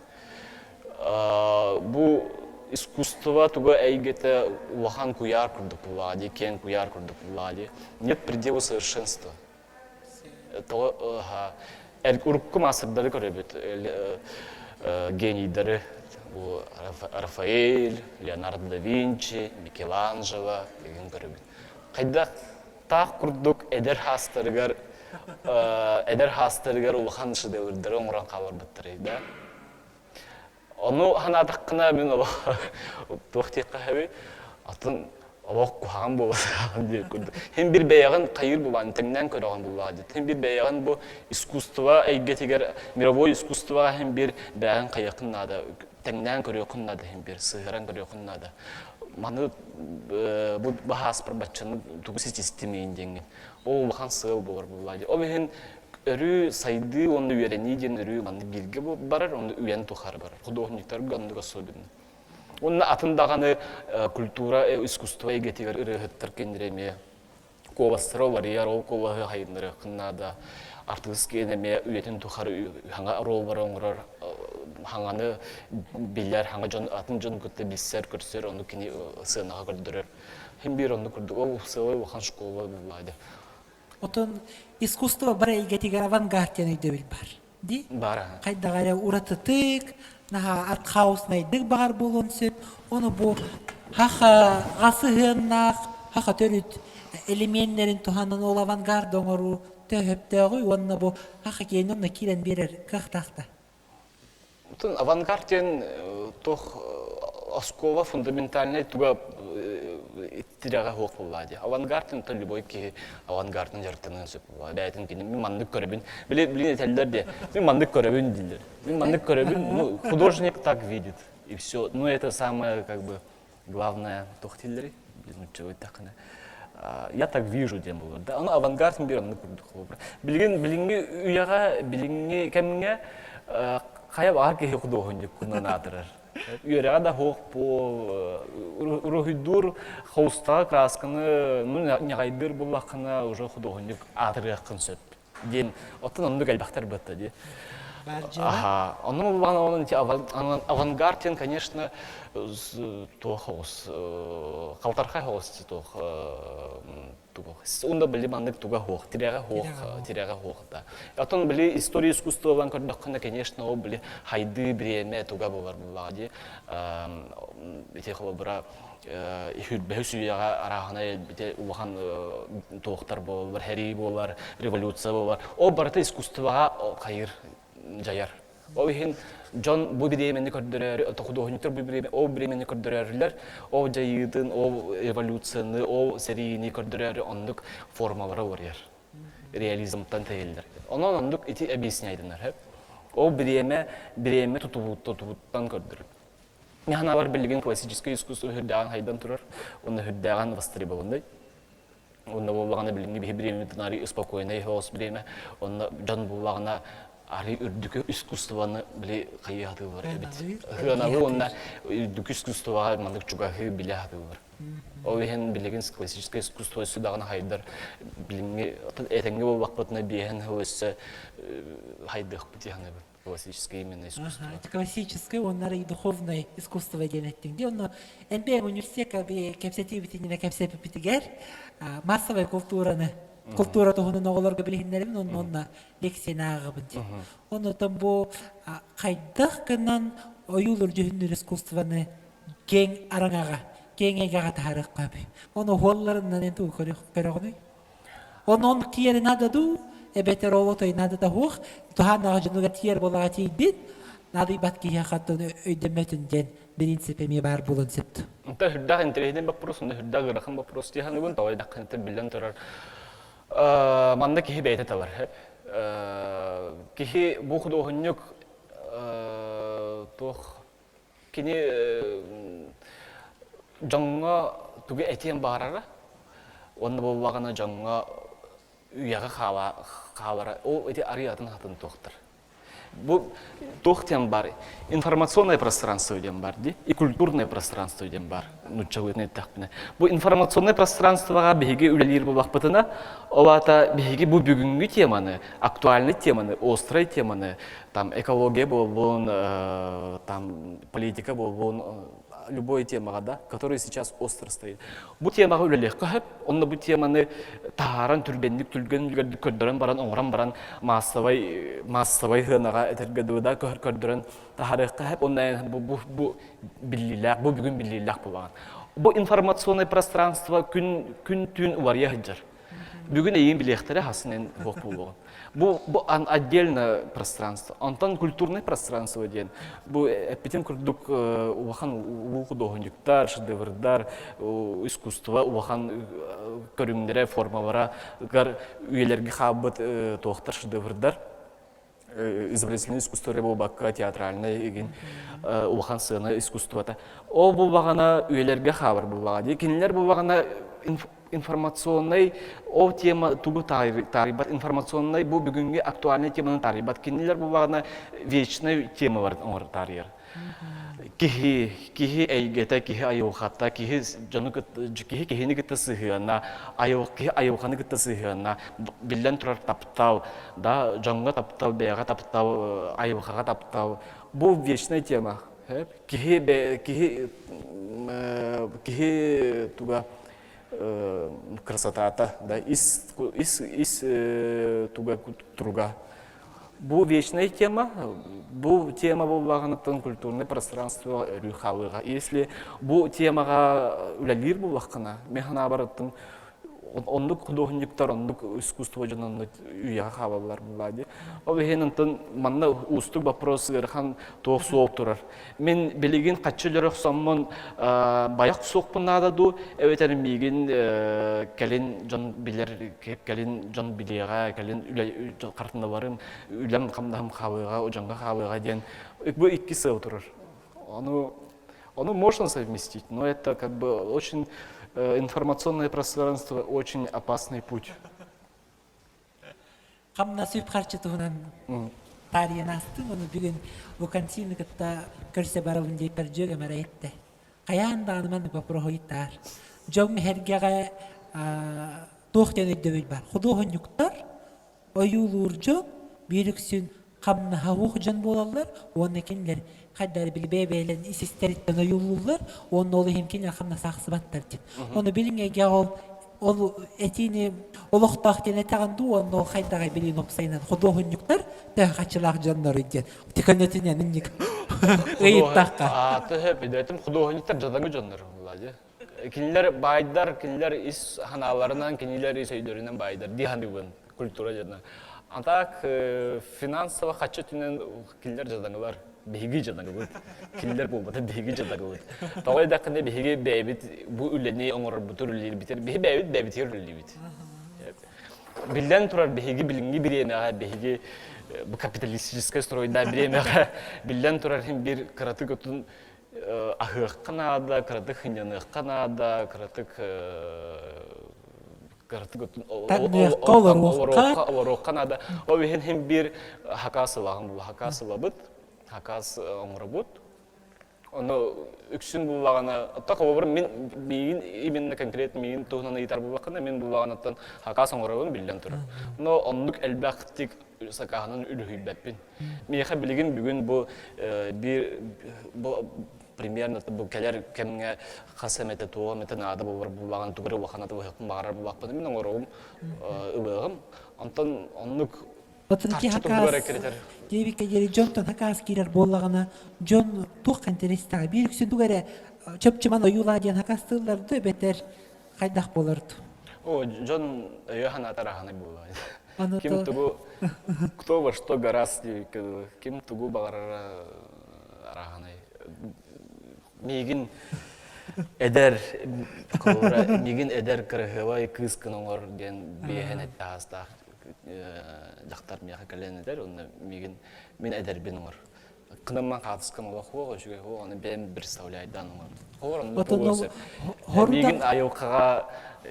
Бу искусство туга эйгэтэ улахан куйаар курдук буоллаҕа дии, киэҥ куйаар курдук буоллаҕа дии. Нет предела совершенства. Тоҕо урукку маастардары көрөбүт, генийдары, бу Рафаэль, Леонардо да Винчи, Микеланджело деген көрөбүт. Хайдах таах курдук эдэр хаастарыгар эдэр хаастарыгар улахан шедеврдары оҥорон хааларбыттарый да ону санаатаххына мин олох туох диэххэ сөбүй атын олох куһаҕан буолбатах диир курдук һин бир бэйэҕин хайыыр булаан тэҥнээн көрөҕүн буллаҕа дии һин бир бэйэҕин бу искусство эйгэтигэр мировой искусствоҕа һин бир бэйэҕин хайыаххын наада тэҥнээн көрүөххүн наада иһин биир сыһыаран көрүөххүн наада маны бу баһааспар баччаны тугу ситистим диэҥҥин ол улахан сыал буолар буоллаа дии ол иһин өрүү сайдыы уонна үөрэнии диэн өрүү маннык бииргэ барар уонна үйэн тухары барар худуоһунньуктарга оннук особенно уонна атын даҕаны культура искусство эйгэтигэр ырыаһыттар кинилэр эмиэ куоластара уларыйар, ол куолаһы хайыннарыаххын наада. Артыыс киэн эмиэ үйэтин тухары хаҥа оруоллары оҥорор. хаҥаны билэр, хаҥа дьон атын дьон кытта билсэр, көрсөр, ону кини сыанаҕа көрдөрөр. Хим биир оннук курдук. Ол сыалай улахан школа буллаады. Отон искусство бары эйгэтигэр авангард диэн өйдөбүл бар. Ди? Бар. Хайдаҕа эрэ уратытык, наһаа артхауснайдык баҕар буолуон сөп. Ону бу хаха сыһыаннаах, хаха төрүт элеменнэрин туһанан ол авангард оҥоруу төһөптөөҕүй уонна бу хаха киэнэ онно киирэн биэрэр кыахтаах да? Отон авангард диэн туох оскуола фундаментальнай туга тирэҕэ суох буоллаа дии. Авангард это любой киһи авангардын дьарыктаныан сөп буоллаа. Бэйэтин кини мин маннык көрөбүн. Били билин этэллэр дии. Мин маннык көрөбүн дииллэр. Мин маннык көрөбүн. Ну, художник так видит. И все. Ну, это самое, как бы, главное, туох дииллэрий? Блин, нуччалыы Я так вижу диэн буолар да. Аны авангард биир оннук курдук холобура. Билигин билиҥҥи үйэҕэ, билиҥҥи кэмҥэ хайа баҕар киһи худуоһунньуккунан аатырар. Үөрэҕэ да суох буол, уруһуйдуур холустаҕа красканы ну ньаҕайдыыр буоллаххына уже худуоһунньук аатырыаххын сөп диэн оттон оннук элбэхтэр бытта дии. Аха, онно буллаҕына онон ити авангард диэн, конечно, туох оҕус халтархай оҕус туох Унда били маннык туга хуох, тирэҕэ хуох, тирэҕэ хуох да. Оттон били история искусстволан көрдөххүнэ, конечно, ол били хайды бириэмэ туга болар буллаҕа дии. Ити холобура хүрбэһи сүүйэҕэ арааһынай бите улахан туохтар буолар, хэрии буолар, революция буолар. Ол барыта искусствоҕа хайыр дьайар. Ол иһин дьон бу бириэмэни көрдөрөөрү, худуоһунньуктар бу бириэмэ, ол бириэмэни көрдөрөөрүлэр, ол дьайыытын, ол эволюцияны, ол сэриини көрдөрөөрү оннук формалара уларыйар. Реализмтан тэйэллэр. Онон оннук ити объясняйдынар. Ол бириэмэ, бириэмэ тутулуттан көрдөрөр. Мин билигин классическое искусство үрдээҕин хайдан турар, уонна үрдээҕин востребованный. Онно буоллаҕына билиҥҥи биһи бириэмэбитин арый спокойнай соҕус бириэмэ. Онно дьон буоллаҕына арый үрдүкү искусствоны били хайыы сатыыллар эбит. Сыаналыы уонна үрдүкү искусствоҕа маннык чугаһыы билэ сатыыллар. Ол иһин билигин классическое искусство өссө даҕаны хайдар билиҥҥи этэҥҥэ буоллахпытына биэһэн сыл өссө хайдыахпыт дии саныыбын. Классическое именно искусство. Классическое уонна духовное искусство диэн эттиҥ дии. Онно НПМ университекка кэпсэтиибитиннэ кэпсэппитигэр массовай култуураны култуура туһунан оҕолорго билиһиннэрэбин онно онно лекцияны ааҕабын диэн. Оннотон бу хайдах гынан ойуулур дьүһүннүүр искусствоны киэҥ араҥаҕа, киэҥ эйгэҕэ таһаарыахха сөбүй? Ону уһуолларынан эн тугу көрөҕүнүй? Онон тиийэр наада дуу, эбэтэр ол отой наадата суох, туһааннаах дьонугар тиийэр буолаҕа тиийдин, наадыйбат киһиэхэ оттон өйдөммөтүн диэн бириинсип эмиэ баар буолуон сөп. Онто үрдээх интэриэһинэй боппуруос, онно үрдээх ыарахан боппуруос дии саныыбын, тоҕо диэтэххинэ биллэн турар, манна киһи бэйэтэ талар. Киһи бу худуоһунньук туох Кини дьоҥҥо тугу этиэн баҕарара уонна буоллаҕына дьоҥҥо үйэҕэ хаалара ол ити арыый атын атын туохтар. Бу туох диэн бар информационное пространство диэн бар дии и культурное пространство диэн бар нууччалыытын эттэхпинэ. Бу информационное пространствоҕа биһиги үлэлиир буоллахпытына ол аата биһиги бу бүгүҥҥү теманы актуальный теманы острай теманы там экология буоллун, там политика буоллун, любой темаҕа да, который сейчас остро стоит. Бу темаҕа үлэлиэххэ сөп, онно бу теманы таһааран түргэнник түргэн үлүгэрдик көрдөрөн баран, оҥорон баран массовай массовай сыанаҕа этэргэ дылы да көрдөрөн таһаарыахха сөп, онно бу, бу, бу биллиилээх, бу бүгүн биллиилээх буолаҕын. Бу информационное пространство күн күн түүн уларыйа сылдьар. Бүгүн эйиин билиэхтэрэ хасын эн суох буолуоҕун. Бу, бу отдельно пространство. Онтон культурное пространство диэн бу эппитим курдук улахан улуу худуоһунньуктар, шедеврдар, искусство улахан көрүҥнэрэ, формалара үйэлэргэ хаалбыт туохтар шедеврдар изобразительное искусство буолбакка театральнай игин улахан сыана искусствота. Ол булбаҕана үйэлэргэ хаалар буллаҕа дии. Кинилэр булбаҕана информационнай ол тема тугу таарыйбат информационнай бу бүгүҥҥү актуальный теманы таарыйбат. Кинилэр булбаҕана вечный темаларын оҥор таарыйар. Киһи, киһи эйгэтэ, киһи айылҕата, киһи дьону кытта, киһи киһини кытта сыһыана, айыл, киһи айылҕаны кытта сыһыана, биллэн турар таптал, да, дьоҥҥо таптал, бэйэҕэ таптал, айылҕаҕа таптал. Бу вечная тема. Киһи, киһи, киһи туга красотата, да, ис, ис, ис туга туруга. Бу вечная тема, бу тема буоллаҕыттан культурное пространство өрүү хаалыаҕа. Если бу темаҕа үлэлиир буоллаххына, мен санаабар оннук художниктар, оннук искусство дьон оннук үйэҕэ хаалаллар буоллаа дии. Ол иһин онтон манна уустук вопрос ыарахан туох суол турар. Мин билигин хаччы өлөр охсоммун байах суохпун наада дуу, эбэтэр миигин кэлин дьон билэр, кэлин дьон билиэҕэ, кэлин үлэ хартыналарым, үлэм хамнаһым хаалыаҕа, дьоҥҥо хаалыаҕа диэн бу икки сыал турар. Ону ону можно совместить, но это как бы очень информационное пространство очень опасный путь. Хамнас үп-харчы туһунан таарыйан аастым, ону бүгүн Лукансины кытта көрсө барабын диэппэр дьүөгэм эрэ эттэ. Хайаан даҕаны маннык боппуруоһу ыйытаар. Дьоҥ эһэргэҕэ туох диэн өйдөбүл бар? Худуоһунньуктар ойуулуур дьон биир үксүн хамнаһа дьон буолаллар уонна кинилэр хайдары били бэйэ-бэйэлэрин ис истэриттэн ойуулууллар уонна ол иһин кинилэр хамнас аахсыбаттар диэн. Ону билиҥ эйгэҕэ ол ол этиини олохтоох диэн этэҕин дуу уонна ол хайдаҕай билиин уопсайынан худуоһунньуктар төһө хаччылаах дьонноруй диэн көнөтүнэн инник ыйыттахха. Ааты сөп худуоһунньуктар дьадаҥы дьоннор буолла Кинилэр баайдар, кинилэр ис санааларынан, кинилэр ис өйдөрүнэн баайдар дии саныыбын культура дьоно. А так финансово хаччы өттүнэн кинилэр дьадаҥылар, биһиги дьадаҥыбыт. Кинилэр буолбата биһиги дьадаҥыбыт. Тоҕо диэтэххинэ биһиги бэйэбит бу үлэни оҥорорбутугар үлэлиирбитигэр биһи бэйэбит бэйэбитигэр үлэлиибит. Биллэн турар биһиги билиҥҥи бириэмэҕэ биһиги бу капиталистическай стройдаах бириэмэҕэ биллэн турар иһин биир кыратык отун аһыахха наада, кыратык сынньаныахха наада, кыратык кыратык олоруохха наада. Ол иһин иһин биир хакас ылаҕын була хакас ылабыт, хакас оҥоробут. Ону үксүн буллаҕына, оттон холобур мин миигин именно конкретно миигин туһунан ыйытар буоллаххына, мин буллаҕынаттан хакас оҥоробун биллэн турар. Но оннук элбэхтик сакааһынан үлүһүйбэппин. Миэхэ билигин бүгүн бу биир бу примерно бу кэлэр кэмҥэ хас эмэтэ туох эмэтэ наада буолар буоллаҕын тугу эрэ улахан атылыһыахпын баҕарар буоллахпына мин оҥоруом ылыаҕым. Онтон оннук харчы туһугар эккирэтэр. Диэбиккэ диэри дьонтон хакаас киирэр буоллаҕына дьон туох интэриэстээх биир үксүн тугу эрэ чопчуман ойуулаа диэн хакаастыыллар да эбэтэр хайдах буолар О, дьон өйө санаата араһанай буолла. Ким тугу кто во что горазд ким тугу баҕарара араһанай. Миигин эдэр миигин эдэр кыраһыабай кыыс гын оҥор диэн биэһэн этте аастаах дьахтар миэхэ кэлэн этэр онно миигин мин эдэрбин оҥор Кынамман хаатыскам олох хуох үчүгэй хуох аны бэйэм представляйдаан оҥордум. Онно тугу сөп. Миигин айылҕаҕа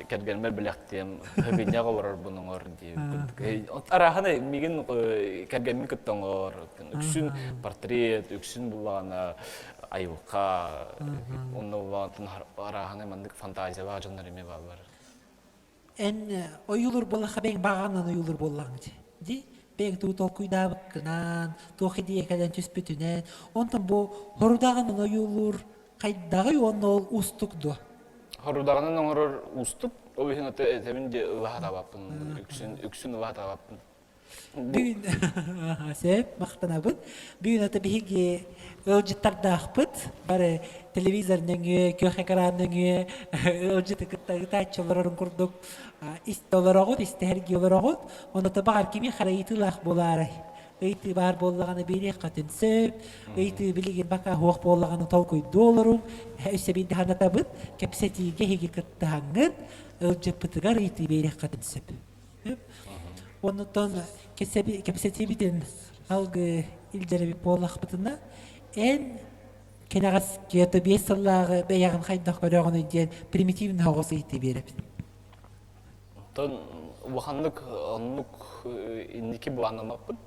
кэргэммэр билэхтиэм, хыбинньэх олорорбун оҥор диэбит. Арааһына миигин кэргэммин кытта оҥор. Үксүн портрет, үксүн буллаҕына айылҕа, онно буллаҕына арааһына маннык фантазиялаах дьоннор эмиэ бааллар. Эн ойуулуур буоллахха бэйэҥ баҕаҕынан ойуулуур буоллаҕыҥ дии. Дии бэйэҥ тугу толкуйдаабыккынан, туох идиэйэ кэлэн түспүтүнэн, онтон бу хорудаҕынан ойуулуур хайдаҕый уонна ол уустук дуо? Хорудаҕынан оҥорор уустук, ол иһин этэбин дии ылаһа табаппын, үксүн үксүн ылаһа табаппын. Бүгүн сөп, махтанабыт. Бүгүн ата биһиги ыалдьыттардаахпыт. Бары телевизор нөҥүө, күөх экран нөҥүө ыалдьыты кытта ыытааччы олорорун курдук истэ олороҕут, истэһэргии олороҕут. Онно баҕар кимиэхэ эрэ ыйытыылаах буолаарай? Ыйытыы баар буоллаҕына биэриэххитин сөп. Ыйытыы билигин бака суох буоллаҕына толкуйдуу олоруҥ. Өссө биирдэ санатабыт, кэпсэтиигэ эһиги кыттыһаҥҥыт, ыалдьыппытыгар ыйытыы биэриэххитин сөп. Оннуттан кэпсэтиибитин алгы илдьэрэбит буоллахпытына, эн кэнэҕэс киото биэс сыллааҕы бэйэҕин хайдах көрөҕүнүй диэн примитивный оҕус ыйытыы биэрэбин. Оттон улаханнык оннук инники былааннаммаппын.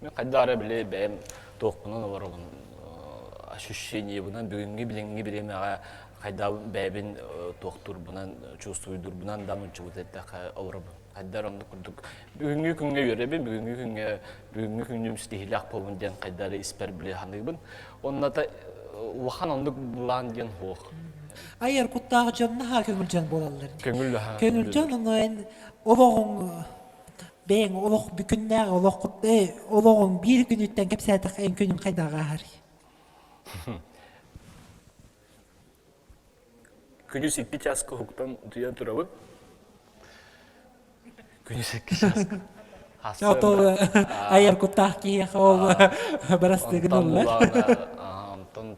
Мин хайдах эрэ били бэйэм туохпунан олоробун. ощущениебынан бүгүҥҥү билиҥҥи бириэмэҕэ хайдах бэйэбин туохтуурбунан, чувствуйдуурбунан да мунчубут эттэххэ олоробун. Хайдар оннук курдук бүгүҥҥү күҥҥэ үөрэбин, бүгүҥҥү күҥҥэ бүгүҥҥү күнүм ситиһиилээх буолун диэн хайдары испэр билэ саныыбын. Онно та улахан оннук былаан диэн суох. Айар куттаах дьон наһаа көҥүл дьон буолаллар. Көҥүл наһаа. Көҥүл дьон ону эн олоҕуҥ бэйэҥ олох күннээҕи олох олоҕуҥ биир күнүттэн кэпсээтэххэ эн күнүҥ хайдах ааһарый? Күнүс икки чааска уһуктан утуйан турабын. Күнүс икки чааска. Отол айар куттаах киһиэхэ ол барастыгын ылла. Онтон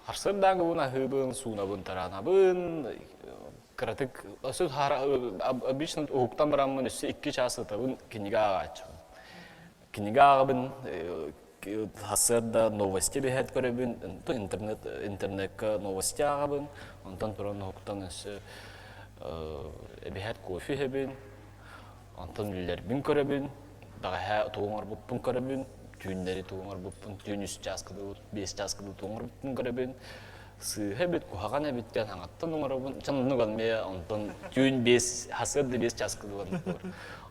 харсырдааҥыбын аһыыбын, суунабын, тараанабын, кыратык өссө обычно уһуктан бараммын өссө икки чаас сытабын кинигэ ааҕааччыбын. Кинигэ ааҕабын, сарсыарда новости биһэт көрөбүн, интернет интернекка новости ааҕабын, онтон туран уһуктан өссө эбиһэт кофе иһэбин, онтон үлэлэрбин көрөбүн, бэҕэһээ тугу оҥорбуппун көрөбүн, түүннэри тугу оҥорбуппун, түүн үс чааска дуу, биэс чааска дуу тугу оҥорбуппун көрөбүн, сыыһа эбит, куһаҕан эбит диэн хаҥаттан оҥоробун. Чон оннук эмиэ онтон түүн биэс, сарсыарда биэс чааска дуу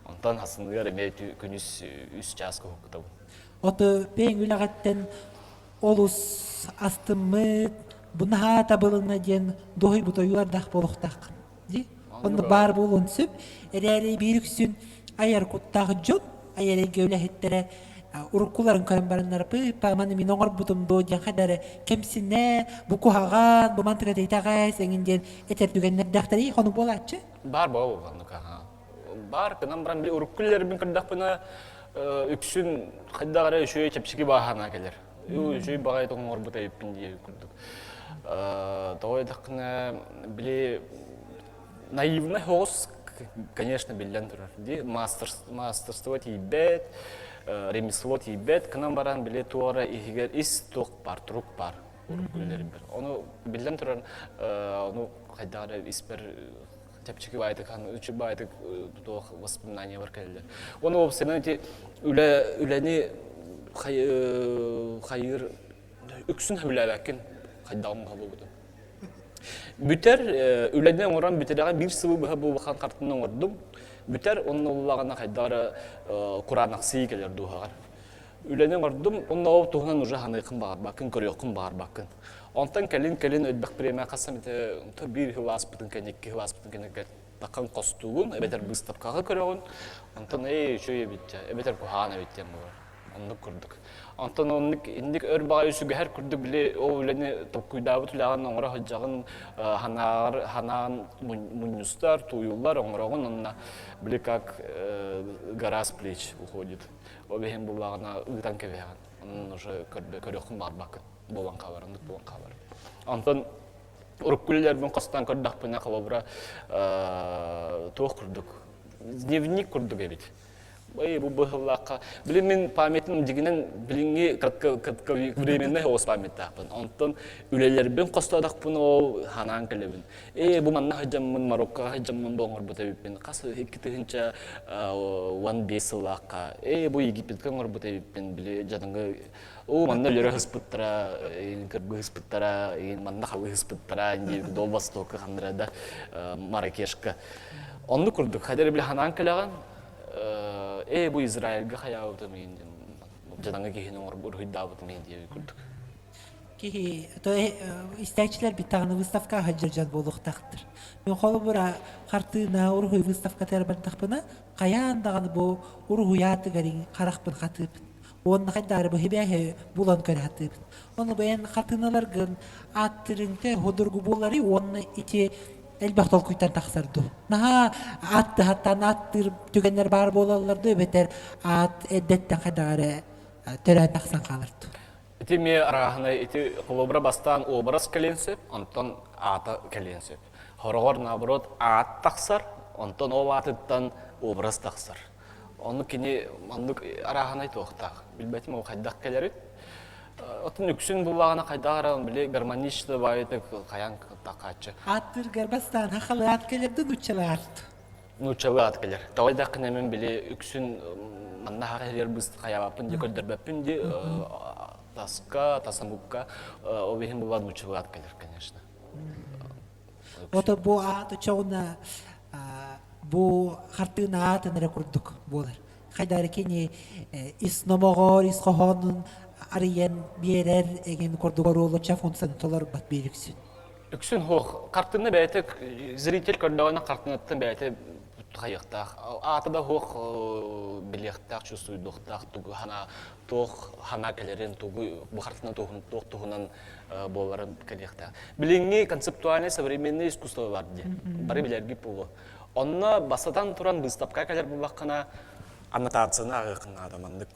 Онтон хасыныгар эмиэ күнүс үс чааска уһуктабын. Ото бэйэҥ үлэҕиттэн олус астыммыт, бу наһаа табылынна диэн дуоһуйбут ойуулардаах буолуохтааххын. Дии? Онно баар буолуон сөп. Эрээри биир үксүн айар куттаах дьон, айар эйгэ үлэһиттэрэ уруккуларын көрөн бараннар пыыпа маны мин оҥорбутум дуо диэн хайда эрэ кэмсинэ, бу куһаҕан, бу мантыка итэҕэс эҥин диэн этэр түгэннэрдээхтэрий хону буолааччы. Баар буолуо оннук аха. Баар гынан баран били урукку үлэлэрбин көрдөхпүнэ үксүн хайдах эрэ үчүгэй чэпчэки бааһана кэлэр. Үчүгэй баҕайы оҥорбут эбиппин диye курдук. Тоҕо диэтэххинэ били наивный соҕус конечно биллэн турар. Ди мастерство тиийбэт, ремесло тиийбэт, гынан баран били туох эрэ иһигэр ис туох бар, турук бар урукку үлэлэрбэр. Ону биллэн турар, ону хайдах эрэ испэр чэпчэки баайтык үчү баайтык туох воспоминаниялар кэллилэр. Уонна уопсайынан ити үлэ үлэни хайыыр үксүн сөбүлээбэккин хайдаҕым буолбутун. Бүтэр үлэни оҥорон бүтэрэҕэ биир сылы быһа бу улахан хартыына оҥордум. Бүтэр онно уллаҕына хайдах эрэ кураанахсыйыы кэлэр дууһаҕар. Үлэни оҥордум, онно ол туһунан уже ханыаххын баҕарбаккын, көрүөххүн баҕарбаккын. Онтон кэлин-кэлин элбэх бириэмэ хас эмитэ биир сыл ааспытын кэннэ, икки сыл ааспытын кэннэ таххан хостуугун, эбэтэр быыстапкаҕа көрөҕүн, онтон эй үчүгэй эбит дьэ, эбэтэр куһаҕан эбит диэн буолар. Оннук курдук. Онтон оннук инник өр баҕайы сүгэһэр курдук били ол үлэни толкуйдаабыт үлэҕин оҥоро сылдьаҕын, ханаҕар ханаан мунньустар, тууйуллар, оҥороҕун, онно били как гора с плеч уходит. Ол иһин буллаҕына ыытан кэбиһэҕин. Онон уже көрүөххүн баҕарбаккын буолан хаалар, оннук буолан хаалар. Онтон урукку үлэлэрбин хостоон көрдөхпүнэ, холобура, туох курдук, дневник курдук эбит. Ой, бу быһыллаахха. Билин мин памятым дьигинэн билиҥҥи кратковременный оҕус памяттаахпын. Онтон үлэлэрбин хостоодохпун ол ханаан кэлэбин. Ээ, бу манна сылдьаммын, Мароккоҕа сылдьаммын бу оҥорбут эбиппин. Хас 2015 сыллаахха. Ээ, бу Египетка оҥорбут эбиппин. Били дьадаҥы оо, манна өлөрө сыспыттара, кыргыы сыспыттара, манна халыы сыспыттара, диэбит Дол Востокка ханныра да Маракешка. Оннук курдук, хайдах били ханаан кэлэҕин, ээ, бу Израильга хайаабытым дьадаҥы киһини оҥорбут уруһуйдаабытым диэбит курдук. Киһи то истээччилэр бүттэҕинэ выставкаҕа сылдьар дьон буолуохтаахтар. Мин холобура хартыына уруһуй выставкатыгар бардахпына, хайаан даҕаны бу уруһуйаатыгар харахпын хатыыбын. Уонна хайдаары бу хибээһи булан көрө сатыыбын. Ону бэйэн хартыыналаргын ааттырыҥ судургу буоларый уонна ити элбэх толкуйтан тахсар дуу? Наһаа ааттыһаттан ааттыыр түгэннэр баар буолаллар дуу эбэтэр аат эрдэттэн хайдах эрэ төрөөн тахсан хаалар дуу? Ити эмиэ арааһынай ити холобура бастаан уобарас кэлиэн сөп, онтон аата кэлиэн сөп. Хороҕор наоборот аат тахсар, онтон ол аатыттан образ тахсар. Ону кини маннык арааһынай туохтаах. Билбэтим ол хайдах кэлэрин. Оттон үксүн буллаҕына хайдах эрэ били гармонично баайытык хайаан такааччы. Ааттыыргар бастаан хахалы аат кэлэр да нууччалыы аат. Нууччалыы аат кэлэр. Тоҕо диэтэххинэ мин били үксүн манна хаһыйар быыс хайаабаппын дии көрдөрбөппүн дии. Таска, тасамукка ол иһин булан нууччалаат кэлэр, конечно. Ото бу аат очоҕуна бу хартыына аатын эрэ курдук буолар. Хайдары кини ис номоҕор, ис хоһоонун арыйан биэрэр эгин курдук оруолуча функцияны толорбат биир үксүн. Үксүн хуох хартыына бэйэтэ зритель көрдөҕүнэ хартыынаттан бэйэтэ хайыахтаах. Аата да хуох билиэхтээх, чувствуйдуохтаах тугу хана туох хана кэлэрин, тугу бу хартыына туох туһунан буоларын кэлиэхтээх. Билиҥҥи концептуальный современный искусство бар дии. Бары билэргит буолуо. Онно бастатан туран быыстапка кэлэр буоллаххына аннотацияны ааҕыаххын наада маннык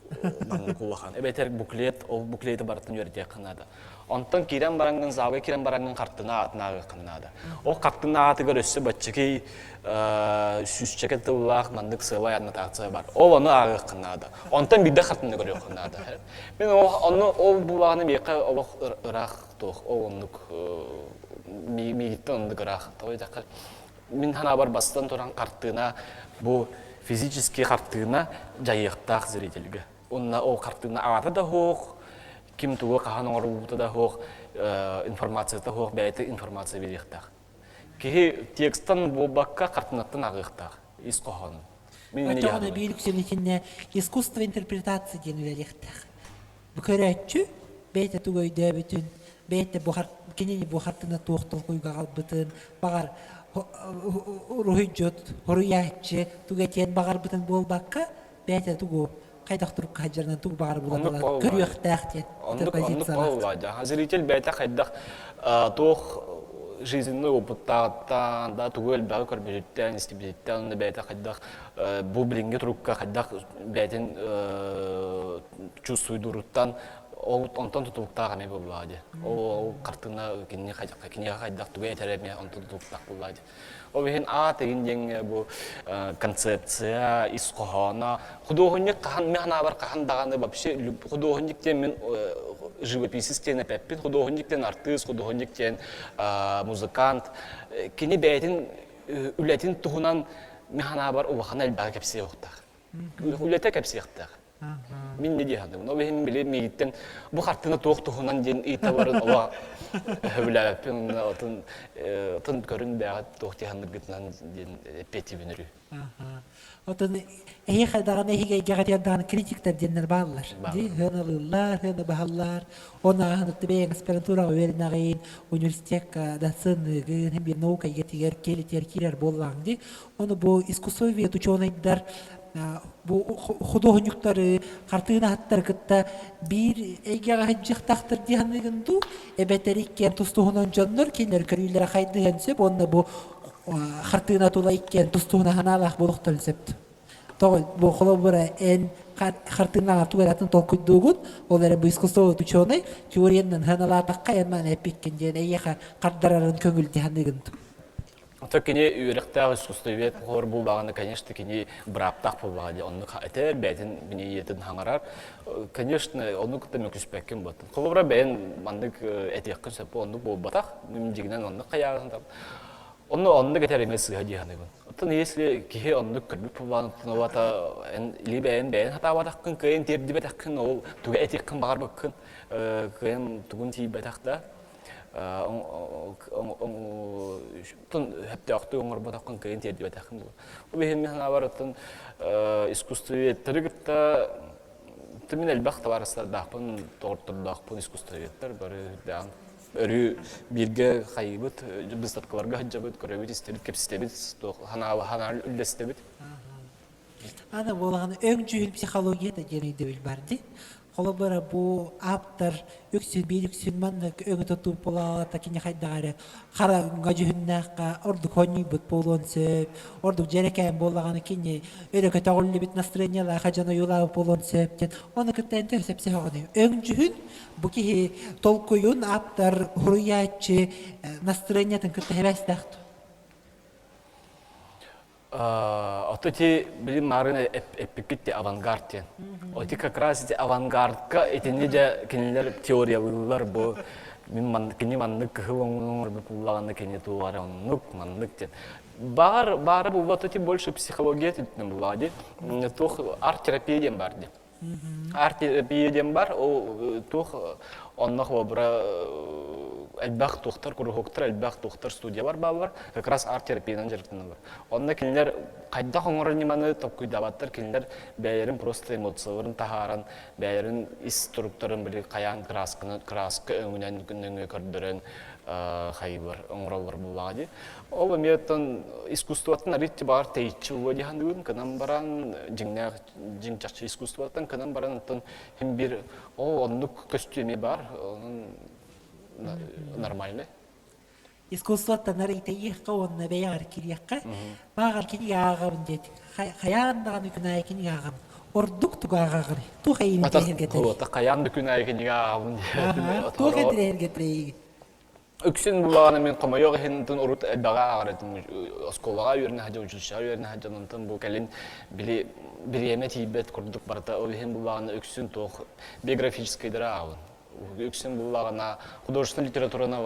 маннык улахан. Эбэтэр буклет, ол буклеты барытын үөрэтиэххин наада. Онтон киирэн бараҥҥын, залга киирэн бараҥҥын хартына аатын ааҕыаххын наада. Ол хартына аатыгар өссө баччакый сүүсчэкэ тыллаах маннык сыалай аннотация бар. Ол ону ааҕыаххын наада. Онтон биирдэ хартына көрүөххүн наада. Мин онно ол булаҕына миэхэ олох ыраах туох ол оннук миигиттэн оннук ыраах. Тоҕо диэтэххэ мин санаабар бастан туран хартыына бу физический хартыына дьайыахтаах зрительгэ. Уонна ол хартыына аата да суох, ким тугу хаһан оҥорбута да суох, информацията суох, бэйэтэ информация биэриэхтээх. Киһи текстан буолбакка хартыынаттан ааҕыахтаах ис хоһоонун. Мин инньэ Оччоҕуна биир үксүн итиннэ искусство интерпретации диэн үлэлиэхтээх. Бу көрөөччү бэйэтэ тугу өйдөөбүтүн, бэйэтэ бу кинини бу хартыына туох толкуйга аҕалбытын, баҕар уруһуйдьут, хоруйааччы тугу этиэн баҕарбытын буолбакка, бэйэтэ тугу хайдах турукка сылдьарынан тугу баҕар булан ылан көрүөхтээх диэн оннук оннук буолла зритель бэйэтэ хайдах туох жизненный опыттааҕыттан да тугу элбэҕи көрбүтүттэн истибититтэн онно бэйэтэ хайдах бу билиҥҥи турукка хайдах бэйэтин чувствуйдууруттан ол онтон тутулуктаах эмиэ буоллаҕа дии ол хартыына кинини киниэхэ хайдах тугу этэрэ эмиэ онтон тутулуктаах буоллаҕа дии Ол иһин аат игин диэҥҥэ бу концепция, ис хоһооно, худуоһунньук хаһан мин санаабар хаһан даҕаны вообще худуоһунньук диэн мин живописец диэн эппэппин, худуоһунньук диэн артыыс, худуоһунньук диэн музыкант. Кини бэйэтин үлэтин туһунан мин санаабар улахан элбэҕи кэпсиэ уохтаах. Үлэтэ кэпсиэхтээх. Мин не дии саныыбын. Ол иһин били миигиттэн бу хартыына туох туһунан диэн ыйыталларын олох сөбүлээбэппин уонна отун отун көрүн бэйэҕит туох дии саныыргытынан диэн эппиэттиибин өрүү. Отон эһиэхэ даҕаны эһиги эйгэҕитигэр даҕаны критиктэр диэннэр бааллар. Дии сыаналыыллар, сыана баһаллар. Оны ааһан бэйэҥ аспирантураҕа үөрэнэҕин, университекка да сыаныыгын, һин биир наука эйгэтигэр, киэлитигэр киирэр буоллаҕыҥ дии. Ону бу искусствовед учуонайдар бу худуоһунньуктары, хартыынаһыттары кытта биир эйгэҕэ сылдьыахтаахтар дии саныыгын дуу, эбэтэр иккиэн тус-туһунан дьоннор кинилэр көрүүлэрэ хайдыһыан сөп уонна бу хартыына тула иккиэн тус-туһунан санаалаах буолуохтарын сөп. Тоҕо бу холобура эн хартыынаҕа тугу эрэ атын толкуйдуугун, ол эрэ бу искусствовед учуонай теориянан сыаналаатахха эн маны эппиккин диэн эйиэхэ хардарарын көҥүл дии саныыгын дуу? Ото кини үөрэхтээх искусствовед хор буоллаҕына, конечно, кини бырааптаах буоллаҕа дии. Оннук этэр, бэйэтин ийэтин хаҥарар. Конечно, ону кытта мөкүспэккин буоттун. Холобура, бэйэн маннык этиэххин сөп, оннук буолбатах. Мин дьиҥинэн оннук хайааҕын там. Онно оннук этэр эмиэ сыыһа дии саныыбын. Оттон если киһи оннук көрбүт буоллаҕына, обата эн или бэйэн бэйэн хатаабатаххын, кыайан тиэрдибэтэххин, ол тугу этиэххин баҕарбыккын, кыайан тугун тиийбэтэх да, сөптөөхтүк оҥорботоххун кыайан тиэрдибэтэххин буолуо. Ол иһин мин санаабар оттон искусствоведтары кытта мин элбэх табаарыстардаахпын, доҕоттордоохпун искусствоведтар бары үрдээн өрүү бииргэ хайыыбыт, быыстапкаларга сылдьабыт, көрөбүт, истэбит, кэпсэтэбит, санаа үллэстэбит. Аны буолаҕына өҥ-дьүһүн психологията диэн өйдөбүл бар дии. Холобура, бу ааптар үксүн биир үксүн маннык өҥө тутуу буолаҕата кини хайдах эрэ хараҥа дьүһүннээххэ ордук хонньуйбут буолуон сөп, ордук дьэрэкээн буоллаҕына кини өрө көтөҕүллүбүт настроениелаах дьон ойуулаабыт буолуон сөп диэн. Ону кытта эн төһө сөпсөһөҕүнүй? Өҥ-дьүһүн бу киһи толкуйун ааптар суруйааччы настроениетын кытта сибээстээх дуо? Ото ти билим марын эппиккит авангард диэн. Оти как раз ити авангардка итини дьэ кинилэр теориялыыллар бу мин кини маннык кыһыл оҥорбут буллаҕына кини туох эрэ оннук маннык диэн. Баар баара булла то ти больше психология түттүн буллаҕа ди. Туох арт-терапия диэн бар ди. Арт-терапия диэн бар, ол туох онно холобура элбэх туохтар, куруһуоктар, элбэх туохтар студиялар бааллар, как раз арт-терапиянан дьарыктаналлар. Онно кинилэр хайдах оҥорор ньыманы толкуйдаабаттар, кинилэр бэйэлэрин просто эмоцияларын таһааран, бэйэлэрин ис туруктарын били хайаан красканы краска өҥүнэн нөҥүө көрдөрөн хайыылар оҥороллор буоллаҕа дии. Ол эмиэ оттон искусствоттан арыйчы баҕар тэйиччи буолуо дии саныыбын, кынан баран дьиҥнээх дьиҥ чахчы искусствоттан кынан баран оттон син биир ол оннук көстүү эмиэ баар, онон нормальный. Искусствоттан арыйтайыахха уонна бэйэҕэр кириэххэ, бааҕар кинигэ ааҕабын диэт, хайаан даҕаны күн аайы кинигэ ааҕабын. Ордук тугу ааҕаҕыный? Туох эйигин интэриэһиргэтэрий? Хайаан да күн аайы кинигэ ааҕабын диэт. Туох интэриэһиргэтэрий эйигин? Үксүн булаҕына мин хомойуох иһин урут элбэҕи ааҕар этим. Оскуолаҕа үөрэнэ сылдьан, училищеҕа үөрэнэ сылдьан, онтон бу кэлин били бириэмэ тиийбэт курдук барыта. Ол иһин буллаҕына үксүн туох биографическайдары ааҕабын. Үксүн буллаҕына художественнай литератураны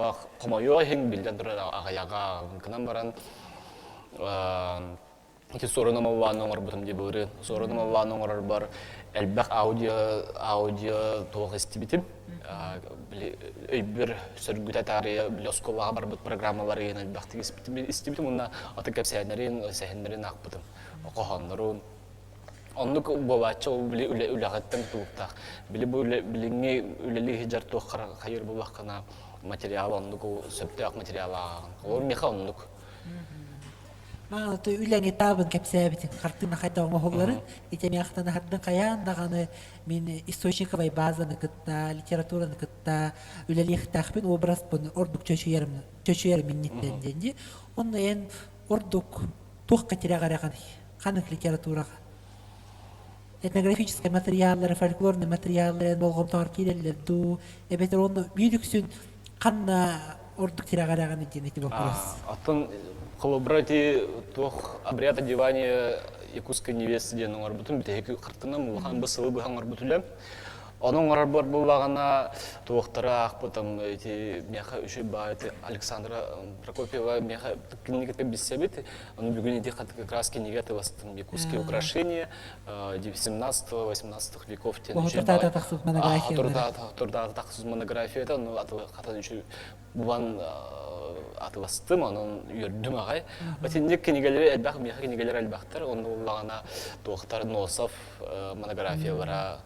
хомойуох иһин биллэн турар аҕыйаҕа ааҕабын. Гынан баран Ити Суорун Омоллоону оҥорбутум дии былырыын. Суорун Омоллоону оҥорорбор элбэх аудио, аудио туох истибитим. Били өйбөр сөргүтэ таарыйа били оскуолаҕа барбыт программалары ыйан элбэхтик испитим, истибитим уонна аты кэпсээннэрин, сэһэннэрин аахпытым, хоһооннорун. Оннук буолааччы ол били үлэ үлэҕиттэн тутулуктаах. Били бу үлэ билиҥҥи үлэлии сылдьар туох хайыр буоллаххына материал оннук сөптөөх материал ааҕаҕын. Ол миэхэ оннук. Маҕалата үлэҥ этабын кэпсээбитин, хартыына хайдах оҥоһулларын, итэмиэхтэн аһардын хайаан даҕаны мин источниковай базаны кытта, литератураны кытта үлэлиэхтээхпин, образпын ордук чочуйарым, чочуйарым инниттэн диэн дии. Онно эн ордук туохха тирэҕирэҕиний? Ханнык литератураҕа? Этнографическай материаллары, фольклорнай материаллары болҕомтоҕор киирэллэр дуу, эбэтэр онно биир үксүн ханна ордук тирэҕирэҕиний диэн ити боппуруос. Оттон холобура ити туох обряд одевания якутской невесты диэн оҥорбутум бүтэһик хартынан улахан бу сылы быһа оҥорбут үлэм. Ону оҥорорбор буоллаҕына туохтары аахпытым ити миэхэ үчүгэй баай Александра Прокопьева миэхэ кинигэттэ билсэбит. Ону бүгүн ити как раз кинигэ тыластым якутские украшения 17-18 веков диэн Турдаата тахсыбыт монографиялара. Турдаата тахсыбыт монографията, ну хатан үчүгэй булан атыластым, онон үөрдүм аҕай. Итинник кинигэлэри элбэх, миэхэ кинигэлэр элбэхтэр, онно буллаҕына туохтар Носов монографиялара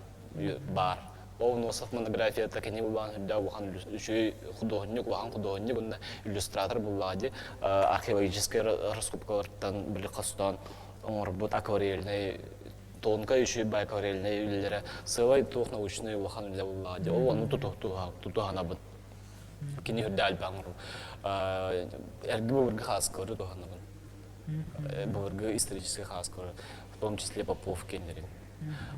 баар. Ол Носов монографията кини буллаҕын үрдээх улахан үчүгэй худуоһунньук, улахан худуоһунньук уонна иллюстратор буллаҕа дии. Археологическай раскопкалартан били хостоон оҥорбут акварельнай тонкай үчүгэй бай акварельнай үлэлэрэ сыалай туох научнай улахан үлэ буллаҕа дии. Ол ону тутуһанабын. Кини үрдэ элбэх оҥорум. Эрги былыргы хааскалары туһанабын. Былыргы историческай хааскалары, в том числе Попов киэннэрин.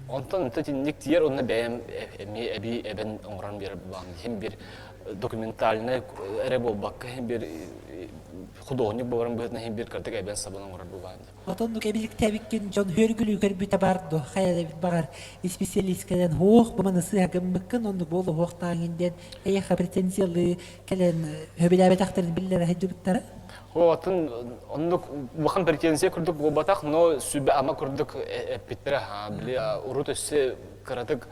Онтон итинник тиийэр уонна бэйэм эмиэ эбии эбэн оҥорон биэрэр буолаҕым. Иһин бир документальнай эрэ буолбакка, иһин бир художник буоларым быһыытынан иһин бир кырдык эбэн сабан оҥорор буолаҕым. Отоннук эбиликтэбиккин дьон хөргүлүү көрбүтэ бар дуо? Хайа эбит баҕар исписэлиис кэлэн һуох бу маны сыыһа гыммыккын оннук буолуохтааҥын диэн эйиэхэ претензиялыы кэлэн сөбүлээбэтэхтэрин биллэрэ сылдьыбыттара? Оттон оннук улахан претензия курдук буолбатах, но сүбэ-ама курдук эппиттэрэ. Били урут өссө кыратык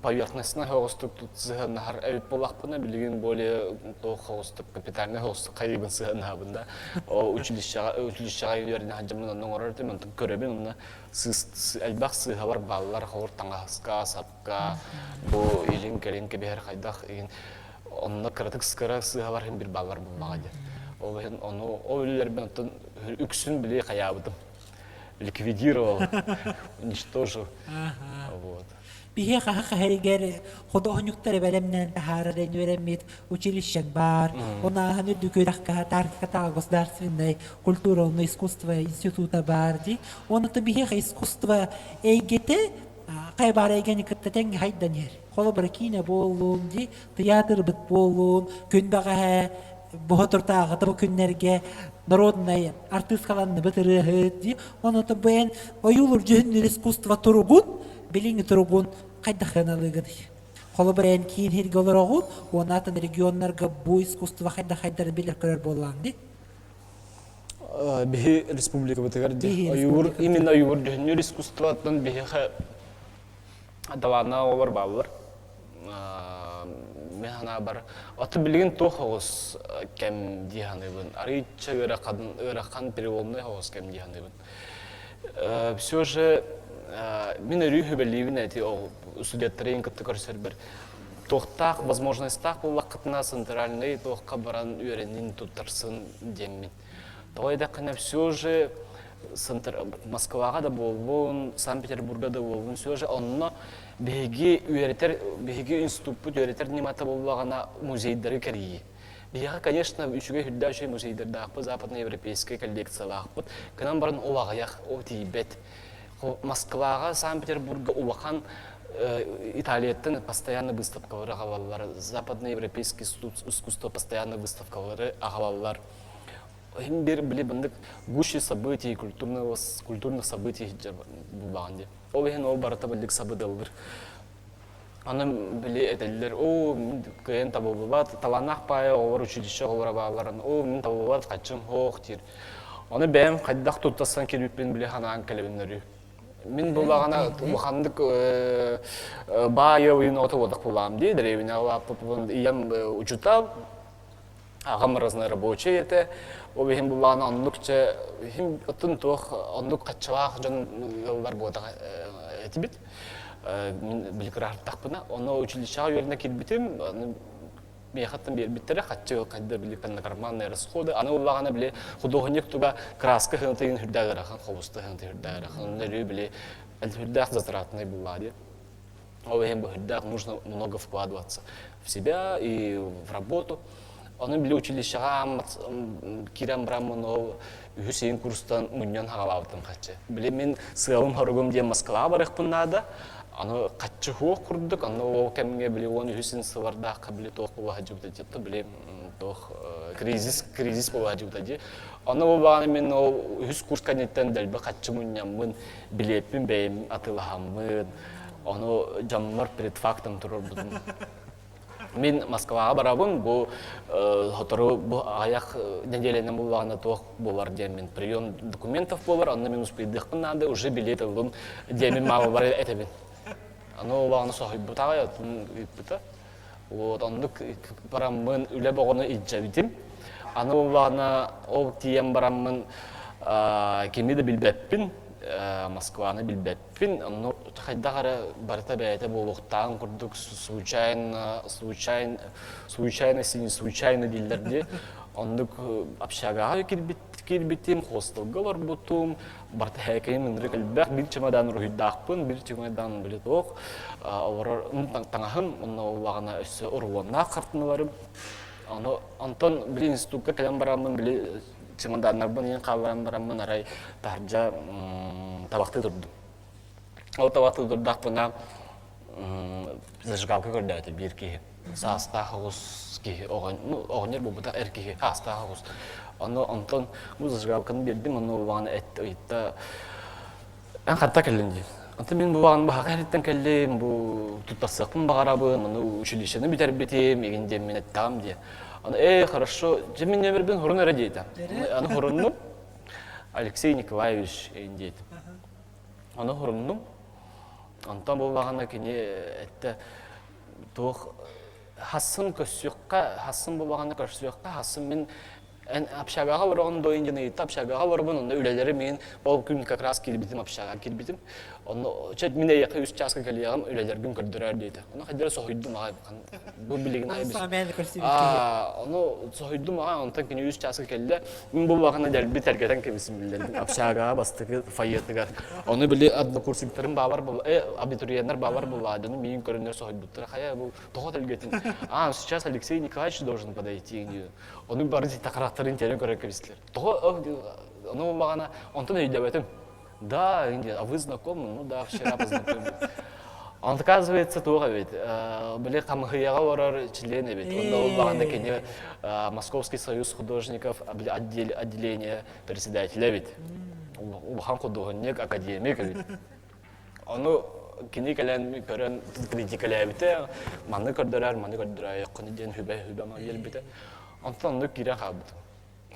поверхностно соҕустук сыһыаннаһар эбит буоллахпына, билигин более туох соҕустук капитальнай соҕустук хайыыбын сыһыаннаһабын да. Училищеҕа училищеҕа үөрэнэ сылдьаммын онно оҥорор этим, онтон көрөбүн онно сыыс элбэх сыыһалар бааллар, холобур таҥаска, сапка, бу илин-кэлин кэбиһэр хайдах игин онно кыратык кыра сыыһалар иһин бир бааллар буоллаҕа диэн. Ол иһин ону ол үлэлэрбин оттон үксүн били хайаабытым. Ликвидировал, уничтожил. Вот. Биһиэхэ хаһаригэр худуоһунньуктары бэлэмнээн таһаарар үөрэммит училищеҥ баар. Онааһын үрдүк үөрэххэ Тааркатааҕы государственнай культура уонна искусство института баар дии. Онно биһиэхэ искусство эйгэтэ хайа баар эйгэни кытта тэҥҥэ хайдан иһэр. Холобура киинэ буоллун дии, тыйаатырбыт буоллун, күн бэҕэһээ боһотуртааҕыта бу күннэргэ народнай артыыскаланныбыт ырыаһыт дии. Онон бу эн ойуулуур дьүһүннүүр искусство туругун, билиҥҥи туругун хайдах сыаналыыгыный? Холобур, эн киин сиргэ олороҕун, уонна атын регионнарга бу искусство хайдах хайдарын билэр көрөр буоллаҕыҥ дии? Биһи республикабытыгар дии. Ойуур, именно ойуур дьүһүннүүр искусствоттан биһиэхэ. Талааннаах оҕолор бааллар. Мин санаабар, аты билигин туох оҕус кэм дии саныыбын. Арыычча ыарахан, ыарахан переломный оҕус кэм дии саныыбын. Все же мин өрүү сүбэлиибин эти студенттарын кытта көрсөрбөр туохтаах возможностьтаах буоллаххытына центральный туохха баран үөрэнин туттарсын диэммин. Тоҕо диэтэххинэ все же Москваҕа да буоллун, Санкт-Петербурга да буоллун, все же онно биһиги үөрэтэр, биһиги институппут үөрэтэр ньымата буоллаҕына музейдары кэрийии. Биһиэхэ, конечно, үчүгэй үрдээх үчүгэй музейдардаахпыт, западноевропейскай коллекциялаахпыт. Гынан баран ол аҕыйах, ол тиийбэт. Москваҕа, Санкт-Петербурга улахан Италияттан постоянно выставкалары аҕалаллар, западноевропейский искусство постоянно выставкалары аҕалаллар. Иһин бир били бандык гуще событий, культурных, культурных событий булбаҕын дии. Ол иһин ол барыта биллик сабыдыллыр. Аны били этэллэр, оо, мин кыайан табыллыбат, талааннаах паайа оҕолор училище оҕолоро баалларын, оо, мин табыллыбат, хаччым суох диир. Ону бэйэм хайдах туттарсан киирбиппин били санаан кэлэбин өрүү. Мин буллаҕына улаханнык баайа уйун оҕото буоллах булаам дии, дэриэбинэҕэ улааппыппын ийэм учуутал, аҕам разнорабочий этэ. Ол иһин буллаҕына оннук чэ иһин оттон туох оннук хаччалаах дьон ыаллар буотах этибит. Мин били кыраһыртахпына, ону училищеҕа үөрэнэ киирбитим, миэхэттэн биэрбиттэрэ хаччы хайда били карманные расходы. Аны уллаҕына били художник туга краска хынытыгын хүрдээх ыарахан, хобуста хынытыгын хүрдээх ыарахан. Онно өрүү били хүрдээх затратный буллаа диye. Ол иһин быһырдаах нужно много вкладываться в себя и в работу. Ону били училищеҕа киирэн бараммын ол үһүс ыйын курстан мунньан хаҕалаабытым хаччы. Били мин сыалым-соругум диэн Москваҕа барыахпын наада. Аны хаччы хуох курдук, аны ол кэмҥэ били 13 сылардаахха били туох буола сылдьыбыта дии, били туох кризис кризис буола сылдьыбыта дии. Аны ол баҕана мин ол үһүс курс кэнниттэн дэлби хаччы мунньаммын, билиэппин бэйэм атыылаһаммын, Ону дьоннор перед фактом турарбытым. Мин Москваҕа барабын, бу сотору бу аҕыйах нэдиэлэнэн буллаҕына туох буолар диэммин прием документов буолар, онно мин успейдыахпын наада, уже билет ыллым диэмин маамабар этэбин. Аны улаҕаны соһуйбутаҕай, отун ыыппыта. Вот оннук бараммын үлэ боҕону илдьэбитим. Аны улаҕана ол тиийэн бараммын кими да билбэппин, Москваны билбэппин. Фин онно хайдах эрэ барыта бэйэтэ буолуохтааҕын курдук случайно, случайно, случайности не случайно дииллэр дии. Оннук общагаҕа киирбит, киирбитим, хостелга олорбутум, барыта һээкэйим ынырык элбэх, биир чемодан уруһуйдаахпын, биир чемодан били туох, олорор таҥаһым, онно улаҕана өссө урулуоннаах хартыналарым. Ону онтон били институкка кэлэн бараммын били чемоданнарбын иһин хаалларан бараммын арай таһырдьа табахтыы турдум. Ол табахтыы турдахпына зажигалка көрдөөтө биир киһи. Саастаах оҕус киһи, ну, оҕонньор буолбатах эр киһи, саастаах оҕус. Ону онтон бу зажигалканы биэрдим, онно улахан эт ыйытта Эн ханта кэллин диэн. Онтон мин бу баҕан баһаҕа иһиттэн кэллим, бу туттарсыахпын баҕарабын, ону училищены бүтэрбитим, игин диэн мин эттэҕим диэн. Аны ээ, хорошо, дьэ мин нөмербин хорун эрэ диэтэ. Аны хоруннум. Алексей Николаевич эйин диэтим. Аны хоруннум. Онтон буоллаҕына кини этте туох хассын көрсүөххэ, хассын буоллаҕына көрсүөххэ, хассын мин эн общагаҕа олороҕун дуо диэн ыйытта общагаҕа олоробун онно үлэлэри мин ол күн как раз киирбитим общагаҕа киирбитим онно чэ мин эйиэхэ үс чааска кэлиэҕим үлэлэргин көрдөрөөр диэтэ ону хайдара соһуйдум аҕай бу билигин ону соһуйдум аҕай онтон кини үс чааска кэллэ мин бу баҕана дэлби тэлгэтэн кэбисим биллэрдим общагаҕа бастакы фойетыгар ону били однокурсниктарым баалар абитуриеннар баалар буолла дьону миигин көрөннөр соһуйбуттара хайа бу тоҕо тэлгэтин а сейчас Алексей Николаевич должен подойти Ону бары харахтарын тиэрэн көрөн кэбистилэр. Тоҕо ону буллаҕына онтон өйдөбөтүм. Да, а вы знакомы? Ну да, вчера познакомились. Он оказывается туох эбит, били хамыһыйаҕа олорор член эбит. Онно уллаҕына кини Московский союз художников отделение председателя эбит. Улахан художник, академик эбит. Ону кини кэлэн көрөн критикалээбитэ, манны көрдөрөр, маны көрдөрөөйөххүнэ диэн хүбэ-хүбэ биэрбитэ. Онтон оннук киирэн хаалбытым.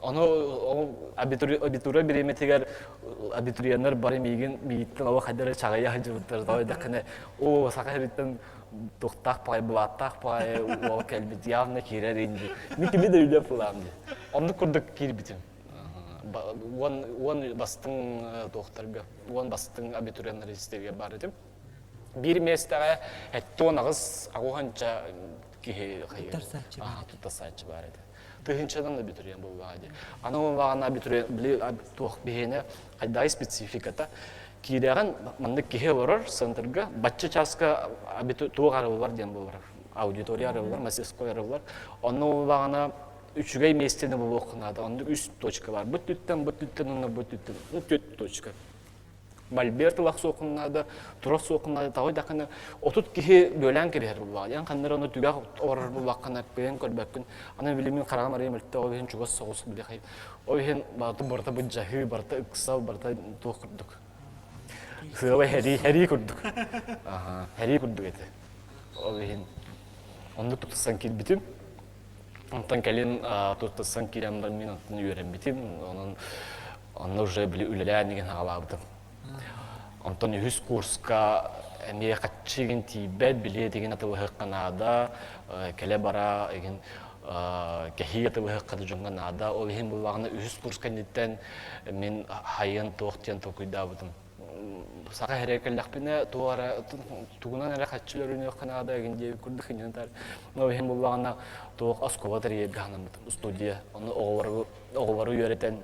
Ону ол абитура бириэмэтигэр абитуриеннар бары миигин миигиттэн олох хайдах эрэ чаҕыйа сылдьыбыттар. Тоҕо диэтэххинэ, оо, саха сириттэн туохтаах баҕайы, былааттаах баҕайы уол кэлбит, явно киирэр инди. Мин кими да үлэ пылаам дии. Оннук курдук киирбитим. 10 бастыҥ туохтарга, 10 бастыҥ абитуриеннар истэригэр баар этим. Биир миэстэҕэ 78 аҕуһанча киһи туттарсааччы баар этэ. Тыһыынчанан абитуриент буоллаҕа дии. Аны буоллаҕына абитуриент били туох биһиэнэ хайдаҕый спецификата киирэҕин маннык киһи олорор центрга бачча чааска туох арыллар диэн буолар аудитория арыллар мастерской арыллар онно буоллаҕына үчүгэй миэстэни булуохха наада оннук үс точка бар бу түттэн бу түттэн уонна бу түттэн ну түөрт точка Мольберт ылах суоххун наада, турар суоххун наада, тоҕо дэххинэ 30 киһи бүөлээн кэбиһэр буоллаҕа. Диэн ханна эрэ ону түгэх олорор буоллаххына кыайан көрбөккүн. Аны били мин хараҕым арыйа мөлтөх, ол иһин чугас соҕус били Ол иһин барыта барыта быдьаһыы, барыта ыксал, барыта туох курдук. Сыала хэрии, хэрии курдук. Аха, хэрии курдук этэ. Ол иһин оннук тутусан киирбитим. Онтон кэлин туттарсан киирэн баран мин онтон үөрэммитим. Онон онно уже били үлэлээн игин хаалаабытым. Онтон үһүс курска эмиэ хаччы игин тиийбэт, билиэт игин атылыһыахха наада, кэлэ-бара игин кэһии атылыһыахха да дьоҥҥо наада. Ол иһин буллаҕына үһүс курс кэнниттэн мин хайыан туох диэн толкуйдаабытым. Саха сиригэр кэллэхпинэ туох эрэ тугунан эрэ хаччы өрүнүөххэ наада игин диэбит курдук иннинэ ол иһин буллаҕына туох оскуола тэрийэргэ санаммытым студия ону оҕолору оҕолору үөрэтэн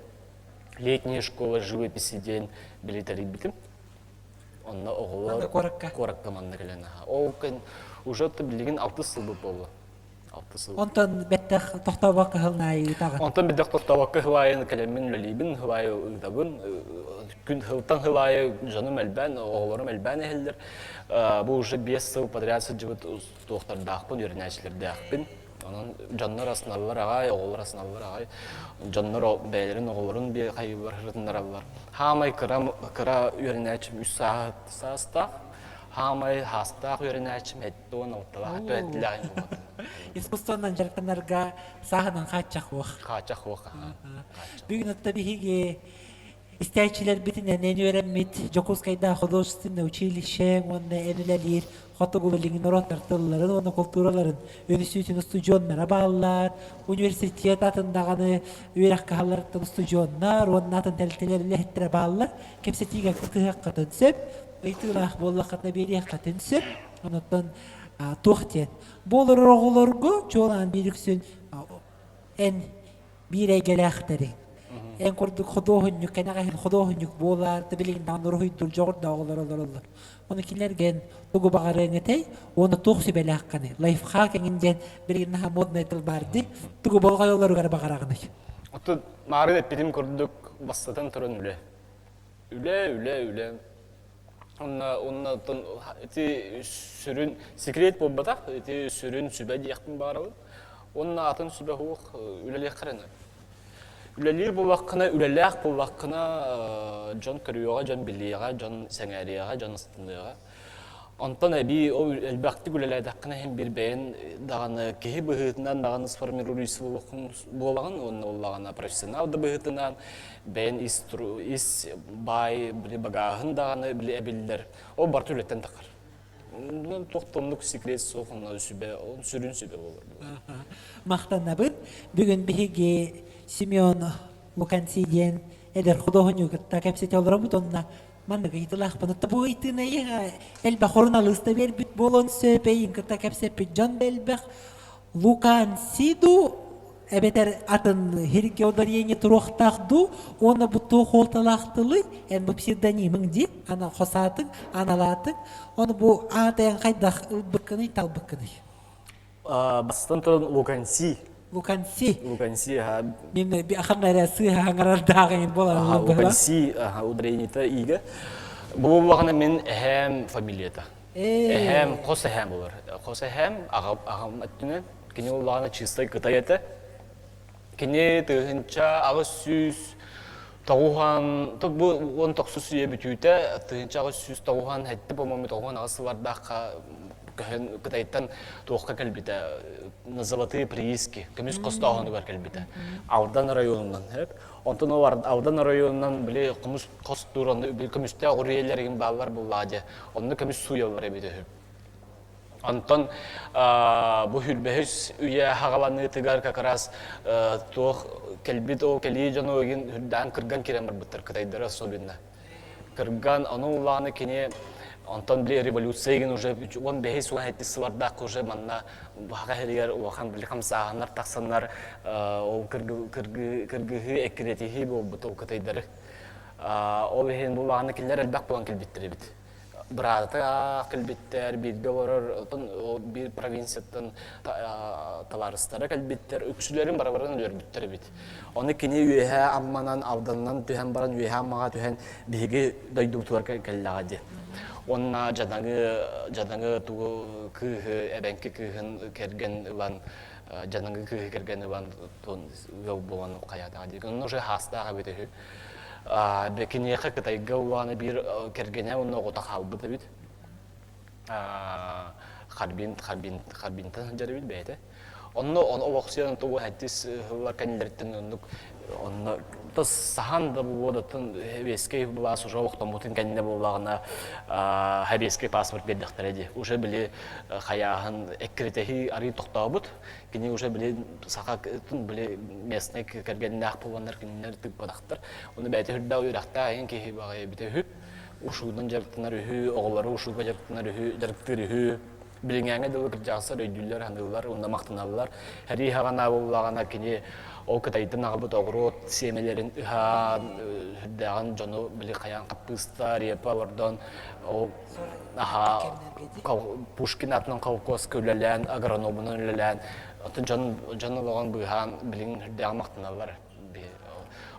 летняя школа живописи диэн били тэрийбитим онно оҕолор куоракка куоракка манна кэлэн аха ол кэн уже билигин алтыс сылбыт буолла Онтон бэттэх тохтообокко хылнаайы ыытаҕын. Онтон бэттэх тохтообокко хылаайын кэлэммин үлэлиибин, хылаайы ыытабын. Күн хылтан хылаайы дьонум элбээн, оҕолорум элбээн иһэллэр. Бу уже 5 сыл подряд сылдьыбыт туохтардаахпын, үөрэнээччилэрдээхпин. Онон дьоннор асыналлар аҕай, оҕолор асыналлар аҕай. Дьоннор бэйэлэрин оҕолорун хайыылар ырытыннараллар. Хаамай кыра, кыра үөрэнээччим үс саастаах, хаамай хаастаах үөрэнээччим 76-лаах түһэтилэҕин буолбат. Искусствонан дьарыктанарга сааһынан хааччах уох. Хааччах уох. Бүгүн отто биһиги истээччилэрбитинэн эн үөрэммит Дьокуускайдаах художественное училище уонна эн үлэлиир хотугу билиҥҥи норуоттар тылларын уонна култуураларын үнүстүүтүн устудьуоннара бааллар, университет атын даҕаны үөрэх кыһаларыттан устудьуоннар уонна атын тэрилтэлэр үлэһиттэрэ бааллар. Кэпсэтиигэ кыттыһыаххытын сөп, ыйытыылаах буоллаххытына биэриэххитин сөп. Онуттан туох диэн бу олорор оҕолорго чуолаан биир үксүн эн биир эйгэлээхтэриҥ эн курдук худуоһунньук кэнэҕэһин худуоһунньук буолаар да билигин даҕаны уруһуйдуур дьоҕурдаах оҕолор олороллор ону кинилэргэ тугу баҕарыаҥ этэй уонна туох сүбэлээххиний лайфхак эҥин диэн билигин наһаа моднай тыл баар дии тугу болҕойоллоругар баҕараҕыный Оттон маарын эппитим курдук бастатан туран үлэ. Үлэ, үлэ, үлэ. Онно онно оттон ити сүрүн секрет буолбатах, ити сүрүн сүбэ диэхпин баҕарабын. Уонна атын сүбэ суох үлэлиэххэ эрэ наада. Үлэлиир буоллаххына, үлэлээх буоллаххына дьон көрүөҕэ, дьон билиэҕэ, дьон сэҥээриэҕэ, дьон астыныаҕа. Онтон эбии ол элбэхтик үлэлээтэххинэ иһин биир бэйэн даҕаны киһи быһыытынан даҕаны сформирующий буолаҕын уонна буоллаҕына профессионал да быһыытынан бэйэн ис ис баай били багааһын даҕаны били эбиллэр. Ол барыта үлэттэн таххар. Туох да оннук секрет суох онно сүбэ, ол сүрүн сүбэ буолар. Махтанабын. Бүгүн биһиги Семен Луканси диэн эдэр худуоһунньугу кытта кэпсэтэ олоробут онно Маннык ыйытылаахпын. Бу ыйтыыны элбэх суруналыыс да биэрбит буолуон сөп, эйигин кытта кэпсэппит дьон да элбэх. Лукан Сиду эбэтэр атын хирге ударение туруохтаах дуу, уонна бу туох уолталаах тылый, эн бу псевдонимыҥ дии, ана хосаатыҥ, аналаатыҥ, ону бу аатайан хайдах ылбыккыный, талбыккыный? Бастатан туран Луканси. Луканси. Луканси, аха. Мин ханна эрэ сыыһа хаҥарардааҕын буолан Луканси, аха, ударениета иигэ. Бу буоллаҕына мин эһээм фамилията. Эһээм, хос эһээм болар. Хос эһээм, аҕам өттүнэн. Кини буоллаҕына чистай кытай этэ. Кини 1890 бу 19 үйэ бүтүүтэ 1897 по-моему 98 сыллардаахха. Көһөн Кытайтан туохха кэлбитэ, на золотые прииски, көмүс хостооһунугар кэлбитэ. Алдан районунан. Онтон ол Алдан районунан били көмүс хостуур, онно көмүстээх үрүйэлэригин бааллар буллаа дьэ. Онно көмүс сууйаллар эбит үһү. Онтон бу хүрбэһис үйэ хаҕаланыытыгар как раз туох кэлбит ол кэлии дьону игин үрдээн кырган киирэн барбыттар кытайдары особенно. Кырган ону улааны кини онтон били революция игин уже 15 уон сылардаах уже манна баха иһигэр улахан били хамсааһыннар тахсаннар ол кыргыһыы эккирэтиһии буолбут ол кытайдары. Ол иһин бу улааны кинилэр элбэх буолан кэлбиттэр эбит. Быраата кэлбиттэр, бииргэ олорор биир провинцияттан табаарыстара кэлбиттэр, үксүлэрин барыларын өлөрбүттэр эбит. Ону кини үөһээ Амманан, Алданынан түһэн баран үөһээ Аммаҕа түһэн биһиги дойдубутугар кэллэҕэ дии. Уонна дьадаҥы, дьадаҥы тугу кыыһы, эбэҥки кыыһын кэргэн ылан, дьадаҥы кыыһы кэргэн ылан ыал буолан хайаатаҕа дии. Онно уже хаастаах эбит үһү. Киниэхэ Кытайга улаана биир кэргэнэ уонна оҕото хаалбыт эбит. Харбин, Харбин, Харбинтан сылдьар эбит бэйэтэ. Онно олохсуйан тугу хэттис сыллар кэннилэриттэн оннук онно тас сахан да буолуодаттан сэбиэскэй былаас уже олохтоммутун кэннэ буоллаҕына сэбиэскэй паспорт биэрдэхтэрэ дии. Уже били хайааһын эккиритэһии арый тохтообут. Кини уже били саха били местный кэргэннээх буоланнар кинилэр тыыппатахтар. Оны бэйэтэ үрдээх үөрэхтээх эн киһи баҕайы эбитэ үһү. Ушуунан дьарыктанар үһү, оҕолору ушууга дьарыктанар үһү, дьарыктыыр үһү. Билиҥээҥҥэ дылы кырдьаҕастар өйдүүллэр, саныыллар уонна махтаналлар. Сэрии хаҕана буоллаҕына кини ол Кытайтан аҕалбыт оҕуруот сиэмэлэрин ыһаан, сүрдээҕин дьону били хайаан хаппыыста, репа олордон ол аһаа Пушкин аатынан холкуоска үлэлээн, агрономунан үлэлээн, оттон дьон дьон олоҕун быыһаан билигин сүрдээҕин махтаналлар.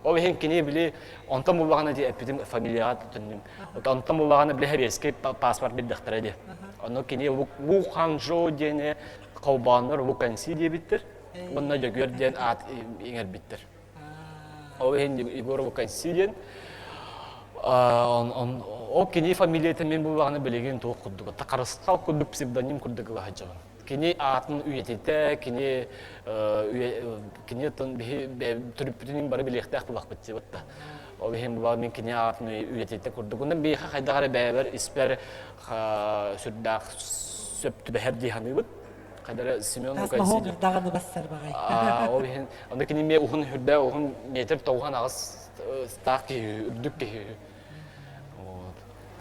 Ол иһин кини били онтон буллаҕына дии эппитим фамилияҕа төннүм. Онтон буллаҕына били сэбиэскэй паспорт билдэхтэрэ дии. Ону кини Ву Ханчжоу диэни холбооннор Ву Канси диэбиттэр. Уонна Дьөгүөр диэн аат иҥэрбиттэр. Ол иһин Егор Вуканси диэн ол кини фамилията мин буллаҕына билигин туох курдук Харысхал курдук псевдоним курдук ыла сылдьабын. Кини аатын үйэтитэ, кини кини биһи төрүппүтүн бары билиэхтээх булахпыт диэбит да. Ол иһин була мин кини аатын үйэтитэ курдук. Онон биһиэхэ хайдах эрэ бэйэбэр испэр сүрдээх сөп түбэһэр дии саныыбыт. Хайдара Семен Луканси. даҕаны бассар баҕай. Ол иһин онно кини эмиэ уһун үрдэ уһун метр 98 таах киһи үрдүк киһи. Вот.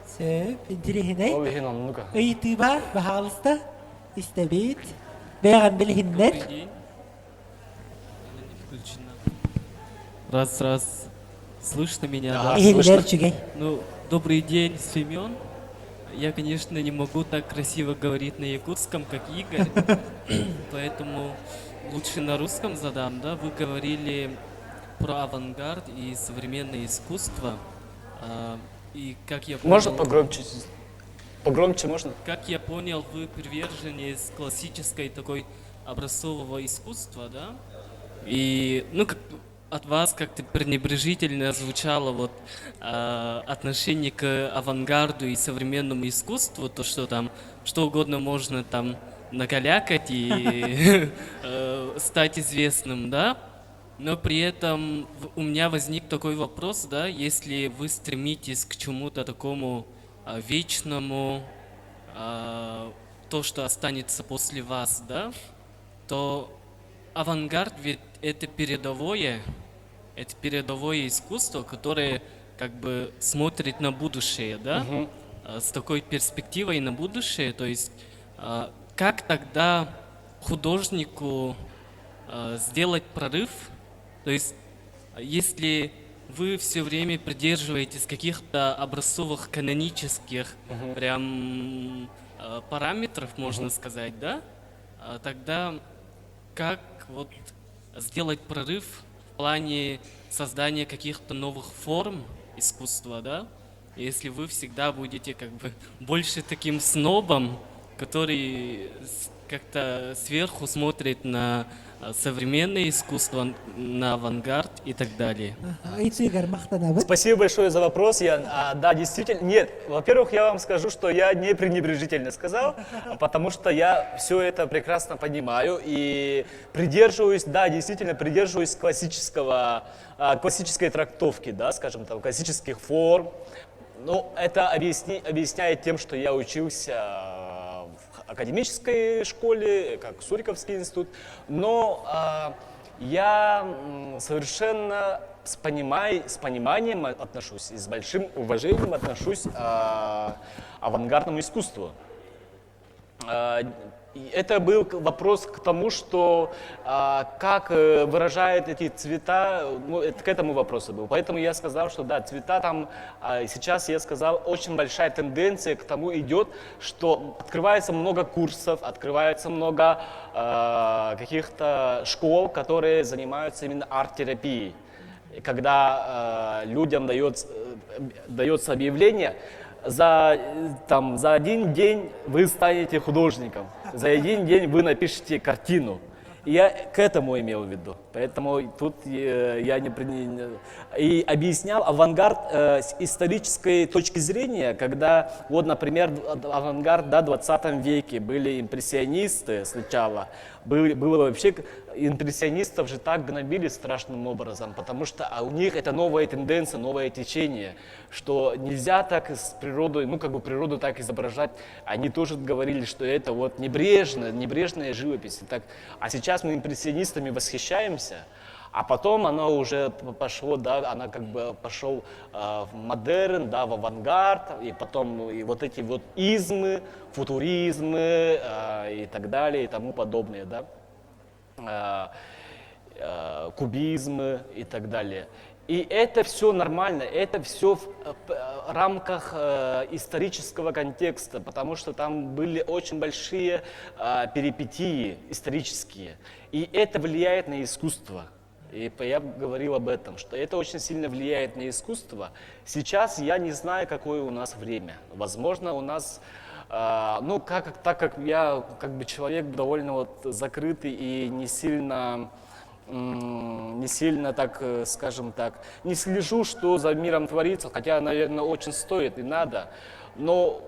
Сөп, интириэһинэй. Ол иһин оннук. Ыйытыы бар, баһаалыста. Истэбит. Бэйэҕин билиһиннэр. Добрый день. Она не включена. Раз, раз. Слышно меня, да? Иһиллэр үчүгэй. Ну, добрый день, Семен. Я, конечно, не могу так красиво говорить на якутском, как Игорь, поэтому лучше на русском задам, да? Вы говорили про авангард и современное искусство. И как я понял... Можно погромче? Погромче можно? Как я понял, вы приверженец классической такой образцового искусства, да? И, ну, как, от вас как-то пренебрежительно звучало вот отношение к авангарду и современному искусству, то, что там что угодно можно там накалякать и стать известным, да? Но при этом у меня возник такой вопрос, да, если вы стремитесь к чему-то такому вечному, то, что останется после вас, да, то авангард ведь это передовое искусство, которое как бы смотрит на будущее, да, угу. С такой перспективой на будущее, то есть как тогда художнику сделать прорыв, то есть если вы все время придерживаетесь каких-то образцовых канонических угу. прям параметров, можно угу. сказать, да, тогда как вот сделать прорыв в плане создания каких-то новых форм искусства, да, если вы всегда будете как бы больше таким снобом, который как-то сверху смотрит на современное искусство, на авангард и так далее. Ыйытыыгар махтанабыт. Спасибо большое за вопрос, Ян. А, да, действительно, нет, во-первых, я вам скажу, что я не пренебрежительно сказал, потому что я все это прекрасно понимаю и придерживаюсь, да, действительно придерживаюсь классического, классической трактовки, да, скажем там, классических форм. Ну, это объясняет тем, что я учился в академической школе, как Суриковский институт, но я совершенно с пониманием отношусь и с большим уважением отношусь авангардному искусству. Это был вопрос к тому, что как выражает эти цвета, ну, это к этому вопросу был. Поэтому я сказал, что да, цвета там, сейчас я сказал, очень большая тенденция к тому идет, что открывается много курсов, открывается много каких-то школ, которые занимаются именно арт-терапией. Когда людям дается объявление, там, за один день вы станете художником, за один день вы напишете картину. И я к этому имел в виду. Поэтому тут я не и объяснял авангард с исторической точки зрения, когда, вот, например, авангард, да, в 20 веке были импрессионисты сначала, было вообще импрессионистов же так гнобили страшным образом, потому что у них это новая тенденция, новое течение, что нельзя так с природой, ну как бы природу так изображать. Они тоже говорили, что это вот небрежно, небрежная живопись. Так, а сейчас мы импрессионистами восхищаемся, а потом оно уже пошло, да, она как бы пошел в модерн, да, в авангард, и потом и вот эти вот измы, футуризмы и так далее, и тому подобное, да, кубизмы и так далее. И это все нормально, это все в рамках исторического контекста, потому что там были очень большие перипетии исторические, и это влияет на искусство. И я говорил об этом, что это очень сильно влияет на искусство. Сейчас я не знаю, какое у нас время. Возможно, у нас, ну, так как я как бы человек довольно вот закрытый и не сильно так, скажем так, не слежу, что за миром творится, хотя, наверное, очень стоит и надо, но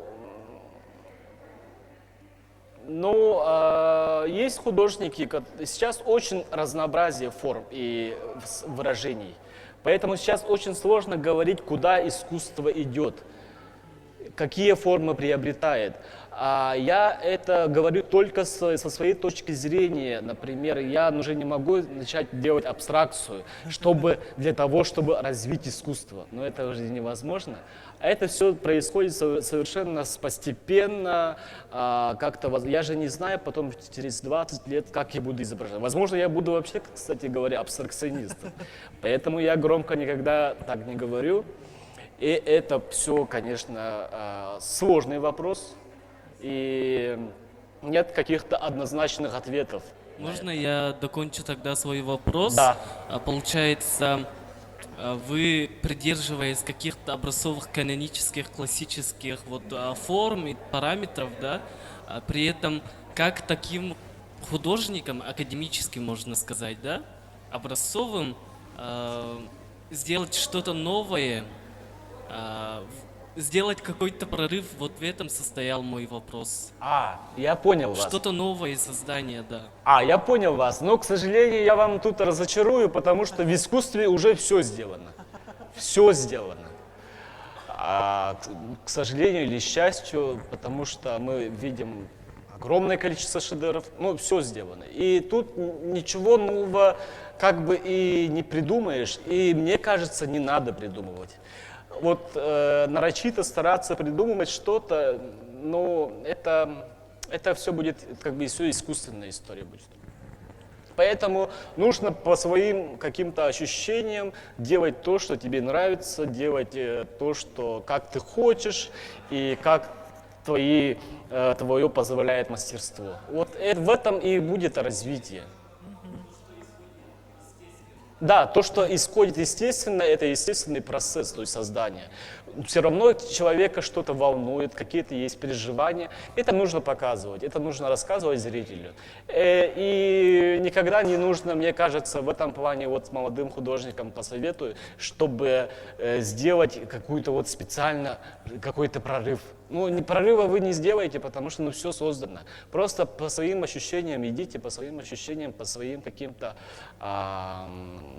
есть художники, сейчас очень разнообразие форм и выражений, поэтому сейчас очень сложно говорить, куда искусство идет, какие формы приобретает. А я это говорю только со своей точки зрения. Например, я уже не могу начать делать абстракцию, для того, чтобы развить искусство. Но это уже невозможно. А это все происходит совершенно постепенно. Я же не знаю потом через 20 лет, как я буду изображать. Возможно, я буду вообще, кстати говоря, абстракционистом. Поэтому я громко никогда так не говорю. И это все, конечно, сложный вопрос. И нет каких-то однозначных ответов. Можно я докончу тогда свой вопрос? Да. Получается, вы, придерживаясь каких-то образцовых канонических, классических форм и параметров, да, при этом как таким художникам, академическим, можно сказать, да, образцовым, сделать что-то новое, сделать какой-то прорыв, вот в этом состоял мой вопрос. А, я понял вас. Что-то новое создание, да. А, я понял вас, но, к сожалению, я вам тут разочарую, потому что в искусстве уже все сделано. Все сделано. К сожалению или счастью, потому что мы видим огромное количество шедевров, все сделано. И тут ничего нового как бы и не придумаешь, и, мне кажется, не надо придумывать. Нарочито стараться придумывать что-то, но это все будет, как бы, все искусственная история будет. Поэтому нужно по своим каким-то ощущениям делать то, что тебе нравится, делать то, как ты хочешь и как твое позволяет мастерство. В этом и будет развитие. Да, то, что исходит естественно, это естественный процесс, то есть создания. Все равно человека что-то волнует, какие-то есть переживания. Это нужно показывать, это нужно рассказывать зрителю. И никогда не нужно, мне кажется, в этом плане вот молодым художникам посоветую, чтобы сделать какую-то вот специально какой-то прорыв. Ну, не, прорыва вы не сделаете, потому что ну, все создано. Просто по своим ощущениям идите, по своим ощущениям, по своим каким-то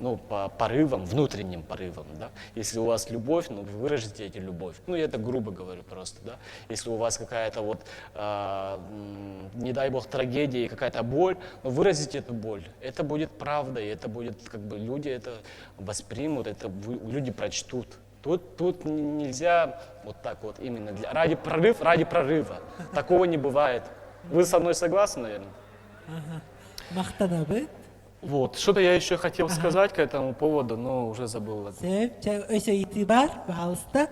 ну, по порывам, внутренним порывам. Да? Если у вас любовь, ну, вы выражите эту любовь. Ну, я это грубо говорю просто. Да? Если у вас какая-то вот, не дай бог, трагедия, какая-то боль, ну, выразите эту боль. Это будет правда, и это будет, как бы, люди это воспримут, это люди прочтут. Тут нельзя вот так вот именно для, ради прорыв, ради прорыва. Такого не бывает. Вы со мной согласны, наверное? Махтанабыт. Вот, что-то я еще хотел сказать к этому поводу, но уже забыл. Сөп, өсө ыйытыы баар, пожалуйста.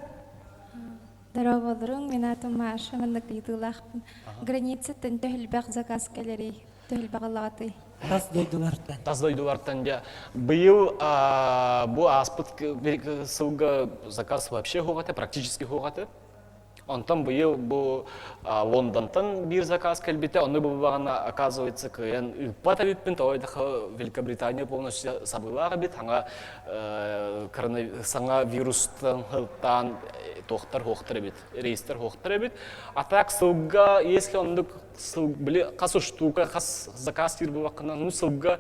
Дорооболоруҥ, мин аатым Маша, маннык ыйытыылаахпын. Границаттан төһө элбэх заказ кэлэрий? Төһө элбэх ылаҕытый? Тас дойдулартан. Тас дойдулартан дьэ быйыл бу ааспыт сылга заказ вообще суох этэ, практически суох этэ. Онтон быйыл бу Лондонтан биир заказ кэлбитэ, ону буллаҕына, оказывается, кыайан ыыппат эбиппин, тоҕо диэтэххэ Великобритания полностью сабыылаах эбит, саҥа саҥа вирустан сылтаан туохтар-хуохтар эбит, рейстэр хуохтар эбит. А так сылга, если оннук сыл, били хас штука, хас заказ диир буоллаххына, ну сылга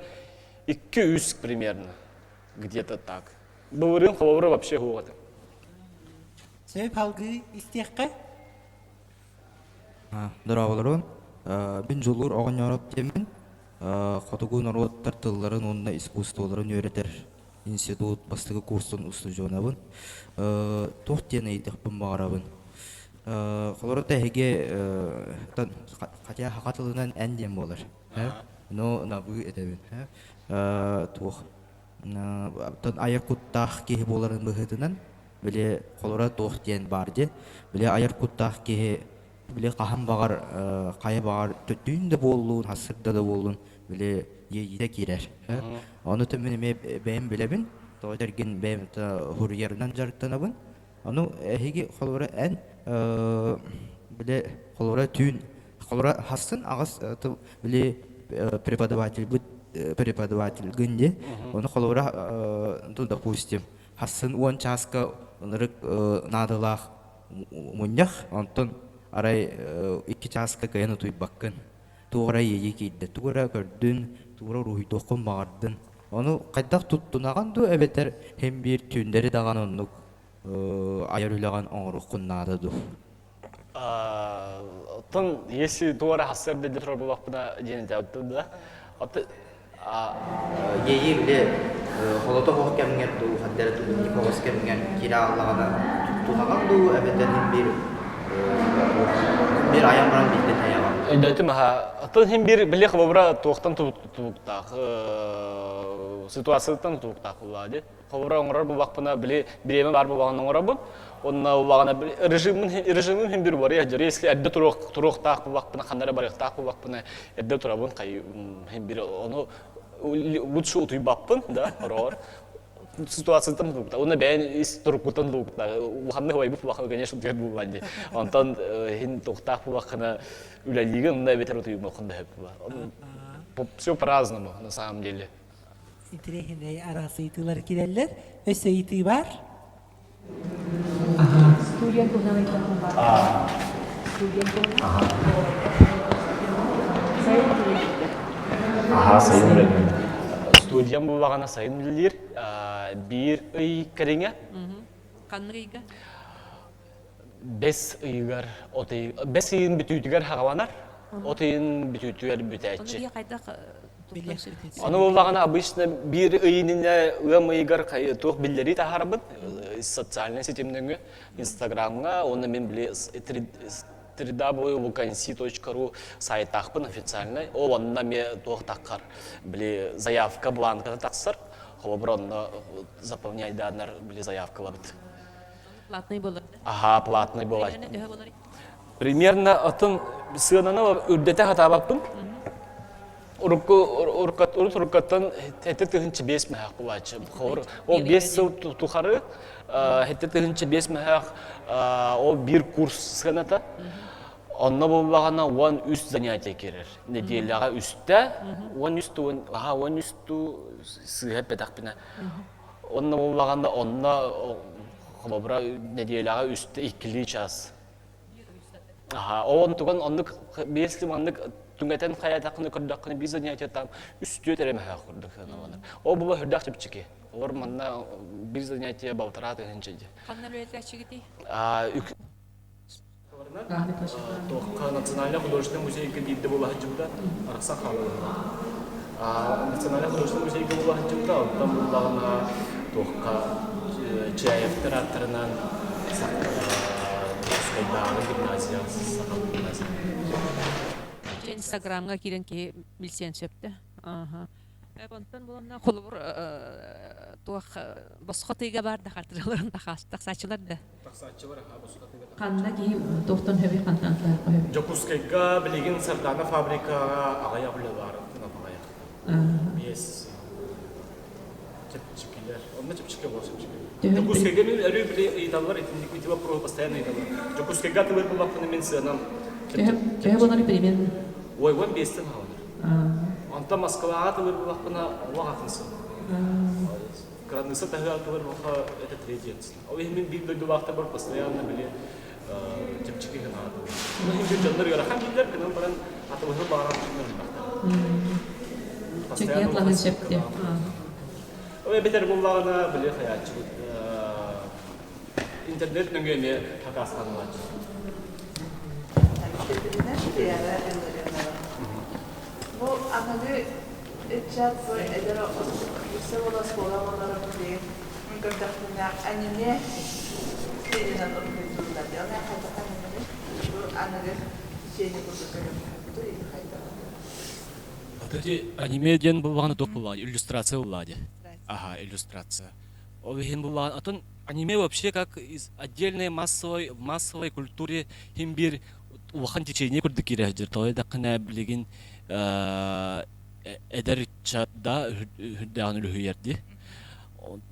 2-3 примерно, где-то так. Былырыын холобура вообще суох этэ. Сөп алгыы истиэххэ. Дорооболорун. Мин Дьулуур оҕонньоороп диэммин. Хотугу норуоттар тылларын уонна искусстволарын үөрэтэр институт бастакы курсун устудьуонабын. Туох диэн ыйытыахпын баҕарабын. Холобура эһиги хотя саха тылынан эн диэн буолар. Но набыы этэбин. Туох айар куттаах киһи буоларын быһыытынан били холобура туох диэн баар дии. Били айар куттаах киһи били хаһан баҕар хайа баҕар түүн да буоллун, сарсыарда да буоллун били иэйиитэ киирэр. Ону мин эмиэ бэйэм билэбин, тоҕо этэргин бэйэм суруйарынан дьарыктанабын. Ону эһиги холобура эн били холобура түүн холобура хасын аҕыс били преподавательбыт преподавательгын дии. Ону холобура допустим хасын 10 чааска ынырык наадалаах мунньах, онтон арай 2 чааска кыайан утуйбаккын. Туох эрэ иэйии киирдэ, тугу эрэ көрдүн, тугу эрэ уруһуйдуоххун баҕардын. Ону хайдах туттунаҕын дуу эбэтэр һин биир түүннэри даҕаны оннук айар үлэҕин оҥоруоххун наада дуу? Оттон если туора хассар да турар буоллахпына диэн этэ да. Иэйии били холото суох кэмҥэр дуу, ханна эрэ тумньук оҕус кэмҥэр киирэ хааллаҕына туттунаҕын дуу эбэтэр син биир биир айан баран биирдэ тэйэҕин? Өйдөөтүм аха. Оттон син биир били холобура туохтан тутулуктаах ситуацияттан тутулуктаах буоллаҕа дии. Холобура оҥорор буоллахпына били бириэмэ баар буоллаҕына оҥоробун. Онно буоллаҕына режимин режимим син биир уларыйар дьэ. Если эрдэ туруохтаах буоллахпына, ханна эрэ барыахтаах буоллахпына эрдэ турабын хай син биир ону лучше утуйбаппын да ороҕор ситуацияттан тутулуктаах. Уонна бэйэн ис туруккуттан тутулуктаах. Улаханнык убайбыт улахан, конечно, утуйар буоллаан дии. Онтон иһин туохтаах буоллаххына үлэлиигин, онно эбэтэр утуйумуоххун да сөп буолар. Все по-разному на самом деле. Интэриэһинэй араас ыйытыылар киирэллэр. Өссө ыйытыы баар? Студия туһунан ыйытыахпын баар. Студия туһунан. Сайын үлэлиир. Аһаа, сайын үлэлиир. Студиям буллаҕына сайын үлэлиир. Биир ый кэриҥэ. Ханнык ыйга? Бэс ыйыгар, от ый, бэс ыйын бүтүүтүгэр хаҕаланар, от ыйын бүтүүтүгэр бүтээччи. Ону хайдах Ону буоллаҕына обычно биир ый иннинэ ыам ыйыгар туох биллэрии таһаарабын социальнай ситимнэҥҥэ Инстаграмҥа уонна мин били www.vacancy.ru сайтаахпын официальный ол онно эмиэ туох таххар били заявка бланката тахсар холобур онно заполняйдааннар били заявкалабыт Платный буолар. Аха, платный буолар. Примерно атын сыананы үрдэтэ хатаабаппын. Урукку урут уруккаттан 7 5 мөһөөх булааччы. Ол 5 сыл тухары 7 5 мөһөөх ол биир курс сыаната. Онно буоллаҕына 13 занятие киирэр. Нэдиэлэҕэ үстэ, 13 ту, аха 13 ту сыыһа эппэтэхпинэ. Онно буоллаҕына онно холобура нэдиэлэҕэ үстэ иккилии час. Аха, онтуган оннук если маннык түҥэтэн хайаатаххына көрдөххүнэ биир занятие там үстүөт эрэ мөһөөх курдук сыаналанар. Ол була үрдээх чэпчэки. Олор манна биир занятие балтараа тыһыынча дии. Ханна үлэлээччигитий? Туохха Национальный художественный музейга биирдэ буола сылдьыбыта, арахсан хаалла. Национальный художественный музейга буола сылдьыбыта, оттон буллаҕына туохха Чаевтар ааттарынан Дьокуускайдааҕы гимназия, саха гимназия. Инстаграмҥа киирэн киһи билсиэн сөп да. Онтон буоланна холобур туох босхо тыйга бар да хартыгаларын тахсааччылар да. Тахсааччылар аха босхо тыйга Ханна киһи туохтан хөбүй хантан тахсааччы Дьокуускайга билигин Сардана фабрикаҕа аҕыйах үлэ баар аҕыйах. Биэс чэпчэкилэр. Онно чэпчэки буолар чэпчэки. Дьокуускайга мин өрүү били ыйыталлар итинник ити вопроһу постоянно ыйыталлар. Дьокуускайга атылыр буллахпына мин сыанам Төһө буолар примерно? Ой, уон биэстэн хаалар. Онтон Москваҕа атылыр буллахпына олох атын сыл. Кыраныысса таһыгар атылыр буолха это третья цена. Ол иһин мин биир дойдулаахтарбар постоянно били чэпчэки гынаатым. Ол иһин биир дьоннор ыарахан дииллэр, гынан баран атылыһы баҕарар дьоннор элбэхтэр. Чэпчэки атлаһын сөптө. Ол эбэтэр буоллаҕына били хайааччыбыт интернет нөҥүө эмиэ хакаастанылааччы. Бу аныгы ыччат бу эдэр өссө буола оскуола оҕолоро билигин мин көрдөхпүнэ аниме стилинэн уруһуйдууллар дии. Ол хайдах анимени бу аныгы течение курдук көрүөхпүтүй или хайдах? Эти аниме диэн буллаҕына туох буллаҕа иллюстрация буллаҕа дии. Ага, иллюстрация. Ол иһин буллаҕын атын аниме вообще как из отдельной массовой массовой культуре хим биир улахан течение курдук киирэ сылдьар. Тоҕо диэтэххинэ билигин эдэр ыччат да үрдээҕин үлүһүйэр дии.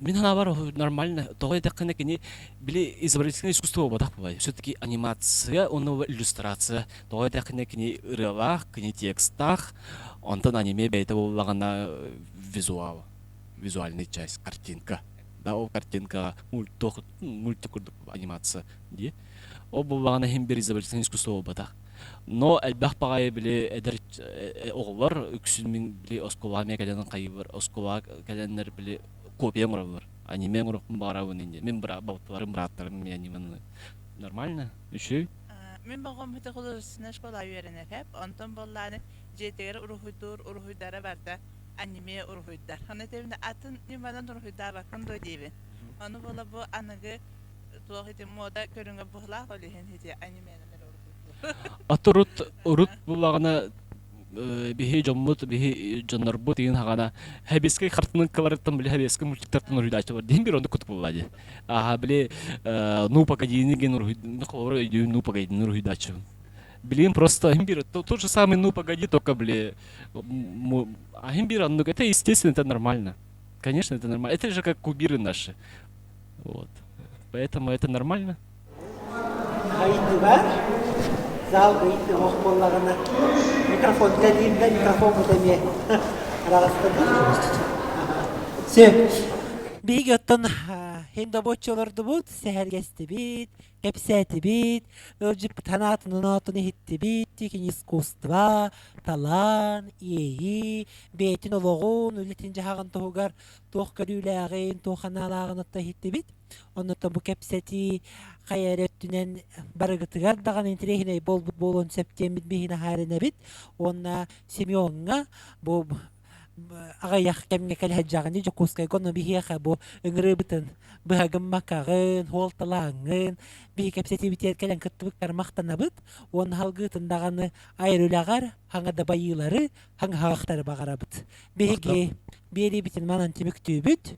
Мин санаабар нормально. Тоҕо диэтэххинэ кини били изобразительное искусство буолбатах буолай. Все-таки анимация уонна иллюстрация. Тоҕо диэтэххинэ кини ырыалаах, кини текстаах, онтон аниме бэйэтэ буоллаҕына визуал, визуальный часть, картинка. Да, ол картинкаҕа мультик курдук анимация дии. Ол буоллаҕына иһин бир изобразительное искусство буолбатах. Но элбэх баҕайы били эдэр оҕолор үксүн мин били оскуолаҕа эмиэ кэлэн хайыыбар оскуолаҕа кэлэннэр били копия оҥороллор. Аниме оҥоруохпун баҕарабын инньэ. Мин балтыларым, бырааттарым эмиэ аниманы нормально, үчүгэй. Мин боҕом художественнай школа үөрэнэр эп. Онтон буоллааны дьиэтигэр уруһуйдуур уруһуйдара барда аниме уруһуйдар. Ону этэбин атын ньыманан уруһуйдаабаккын дуо диибин. Ону буола бу аныгы туох ити мода көрүҥэ быһылаах ол иһин ити анименан эрэ уруһуйдуур. Аты урут урут буллаҕына биһи дьоммут биһи дьоннорбут иин хаҕана хэбиэскэй хартыынкаларыттан били хэбиэскэй мультиктартан уруһуйдааччылар диэн бир оннук кутук буолла дии. Аха били ну погодини ген уруһуй холобура өйдүүм ну погодини уруһуйдааччыбын. Блин, просто бир тот же самый ну погоди, только били а бир оннук это естественно, это нормально. Конечно, это нормально. Это же как кубиры наши. Вот. Поэтому это нормально. Ыйытыы бар. Залга ыйытыы ох буоллаҕына микрофон үлэлиир да микрофоммут эмиэ араҕастатар. Сөп. Биһиги оттон хин олордубут, сэһэргэстибит, кэпсээтибит, ыалдьыппыт санаатын оноотун иһиттибит, кини искусство, талаан, иэйии, бэйэтин олоҕун, үлэтин-дьаһаҕын туһугар туох көрүүлээҕин, туох санаалааҕын отто иһиттибит. Оннуттан бу кэпсэтии хайа эрэ өттүнэн барыгытыгар даҕаны интэриэһинэй буолбут буолуон сөп диэммит биһиги наһаа эрэнэбит. Уонна Семеҥҥа бу аҕыйах кэмҥэ кэлэ сылдьаҕын Дьокуускайга онно биһиэхэ бу ыҥырыыбытын быһа гыммакаҕын, суолталааҥҥын биһи кэпсэтиибитигэр кэлэн кыттыбыккар махтанабыт уонна салгыытын даҕаны айар үлэҕэр хаҥа да байыылары, хаҥаһаахтары баҕарабыт. Биһиги биэриибитин манан түмүктүүбүт.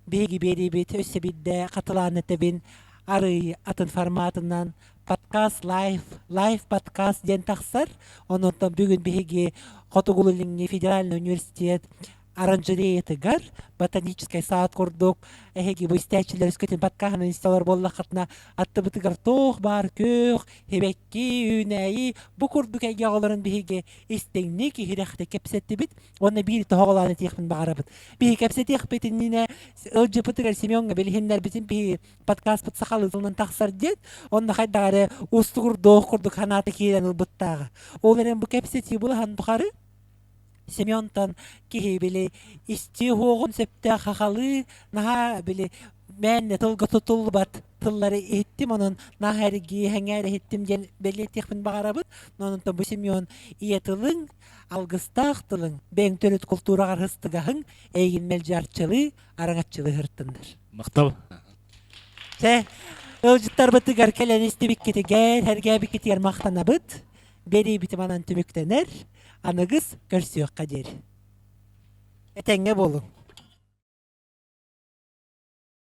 Биһиги биэриибит өссө биирдэ хатылаан этэбин арый атын форматынан. Подкаст лайв, лайв подкаст диэн тахсар. Онон бүгүн биһиги Хотугулуу-Илиҥҥи федеральный университет оранжереятыгар ботаническай саад курдук эһиги бу истээччилэр өскөтүн подкаһынан истэлэр буоллаххытына аттыбытыгар туох баар күөх сибэкки үүнээйи бу курдук эйгэ оҕолорун биһиги истиҥник иһирэхтик кэпсэттибит уонна биир тоһоҕолоон этиэхпин баҕарабыт биһи кэпсэтиэхпит иннинэ ыалдьыппытыгар Семеҥҥа билиһиннэрбитин биһи подкаспыт сахалыы тылынан тахсар диэн онно хайдах эрэ уустугурдуох курдук санаата киирэн ылбыттааҕа ол эрэн бу кэпсэтии былаһан тухары Сементан киһи били истии уһуоҕун сөптөөх хахалыы наһаа били мээнэ тылга тутуллубат тыллары иһиттим онон наһаа эргии сэҥээр иһиттим диэн бэлиэтиэхпин баҕарабын онон бу Семен ийэ тылыҥ алгыстаах тылыҥ бэйэҥ төрүт култуураҕар һыстыгаһыҥ эйигин мэлдьи арчылыы араҥаччылыы сырыттыннар Махтал. Чэ, ыалдьыттарбытыгар кэлэн истибиккитигэр, сэргээбиккитигэр махтанабыт. Биэриибит манан түмүктэнэр. Аныгыс көрсүөххэ диэри. Этэҥҥэ буолуҥ.